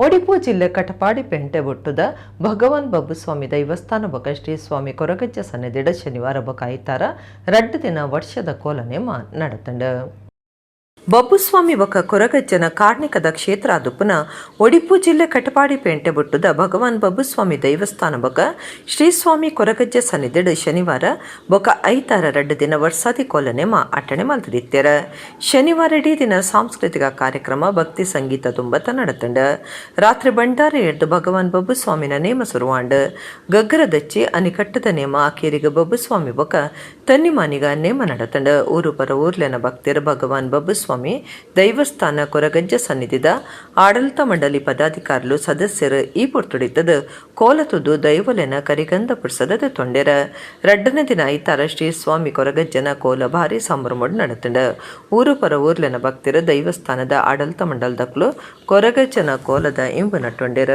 ಒಡಿಪು ಜಿಲ್ಲೆ ಕಟಪಾಡಿ ಪೆಂಟೆ ಬೊಟ್ಟುದ ಭಗವಾನ್ ಬಬ್ಬುಸ್ವಾಮಿ ದೈವಸ್ಥಾನ ಬೊಕ ಶ್ರೀ ಸ್ವಾಮಿ ಕೊರಗಜ್ಜ ಸನ್ನಿಧಿಡ ಶನಿವಾರ ಬೊಕ ಐತಾರ ರಡ್ಡು ದಿನ ವರ್ಷದ ಕೋಲ ನೇಮ ನಡತಂಡ. ಬಬ್ಬುಸ್ವಾಮಿ ಬೊಕ ಕೊರಗಜ್ಜನ ಕಾರ್ಣಿಕದ ಕ್ಷೇತ್ರ ದುಪ್ಪುನ ಒಡಿಪು ಜಿಲ್ಲೆ ಕಟಪಾಡಿ ಪೇಂಟೆ ಬೊಟ್ಟುದ ಭಗವಾನ್ ಬಬ್ಬುಸ್ವಾಮಿ ದೇವಸ್ಥಾನ ಬೊಕ ಶ್ರೀಸ್ವಾಮಿ ಕೊರಗಜ್ಜ ಸನ್ನಿಧಿಡ್ ಶನಿವಾರ ಬೊಕ ಐತಾರ ರಡ್ಡು ದಿನ ವರ್ಷಾದಿ ಕೋಲ ನೇಮ ಅಟ್ಟಣೆ ಮಲ್ತದಿತ್ತೆರ. ಶನಿವಾರ ಇಡೀ ದಿನ ಸಾಂಸ್ಕೃತಿಕ ಕಾರ್ಯಕ್ರಮ, ಭಕ್ತಿ ಸಂಗೀತ ತುಂಬತ ನಡತಂಡ. ರಾತ್ರಿ ಭಂಡಾರ ಎಡ್ದು ಭಗವಾನ್ ಬಬ್ಬುಸ್ವಾಮಿನ ನೇಮ ಸುರುವಾಂಡ್. ಗಗ್ಗರ ದಚ್ಚಿ ಅನಿಕಟ್ಟದ ನೇಮ, ಆಕೇರಿಗ ಬಬ್ಬುಸ್ವಾಮಿ ಬೊಕ ತನ್ನಿಮಾನಿಗ ನೇಮ ನಡತಂಡ. ಊರು ಪರ ಊರ್ಲೆನ ಭಕ್ತರ, ಭಗವಾನ್ ಬಬ್ಬುಸ್ವಾಮಿ ದೈವಸ್ಥಾನ ಕೊರಗಜ್ಜ ಸನ್ನಿಧಿದ ಆಡಳಿತ ಮಂಡಳಿ ಪದಾಧಿಕಾರಿಲು, ಸದಸ್ಯರು ಈ ಪೊರ್ತುಡಿತ್ತದು ಕೋಲತುದು ದೈವಲೆನ ಕರಿಗಂಧ ಪುರ್ಸದ ತೊಂಡೆರ. ರಡ್ಡನೇ ದಿನ ಐತಾರ ಶ್ರೀ ಸ್ವಾಮಿ ಕೊರಗಜ್ಜನ ಕೋಲ ಭಾರಿ ಸಂಭ್ರಮಡ್ ನಡತಂಡ. ಊರು ಪರ ಊರ್ಲೆನ ಭಕ್ತರ, ದೈವಸ್ಥಾನದ ಆಡಳಿತ ಮಂಡಲದಕ್ಲು ಕೊರಗಜ್ಜನ ಕೋಲದ ಇಂಬು ನಟ್ಟೊಂಡೆರ.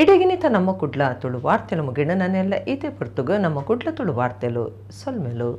ಇಡಗಿನಿತ ನಮ್ಮ ಕುಡ್ಲ ತುಳು ವಾರ್ತೆಲು ಮುಗಿಣ ನನ್ನೆಲ್ಲ ಇದೇ ಪುರ್ತುಗು ನಮ್ಮ ಕುಡ್ಲ ತುಳು ವಾರ್ತೆಲು ಸೊಲ್ಮೆಲು.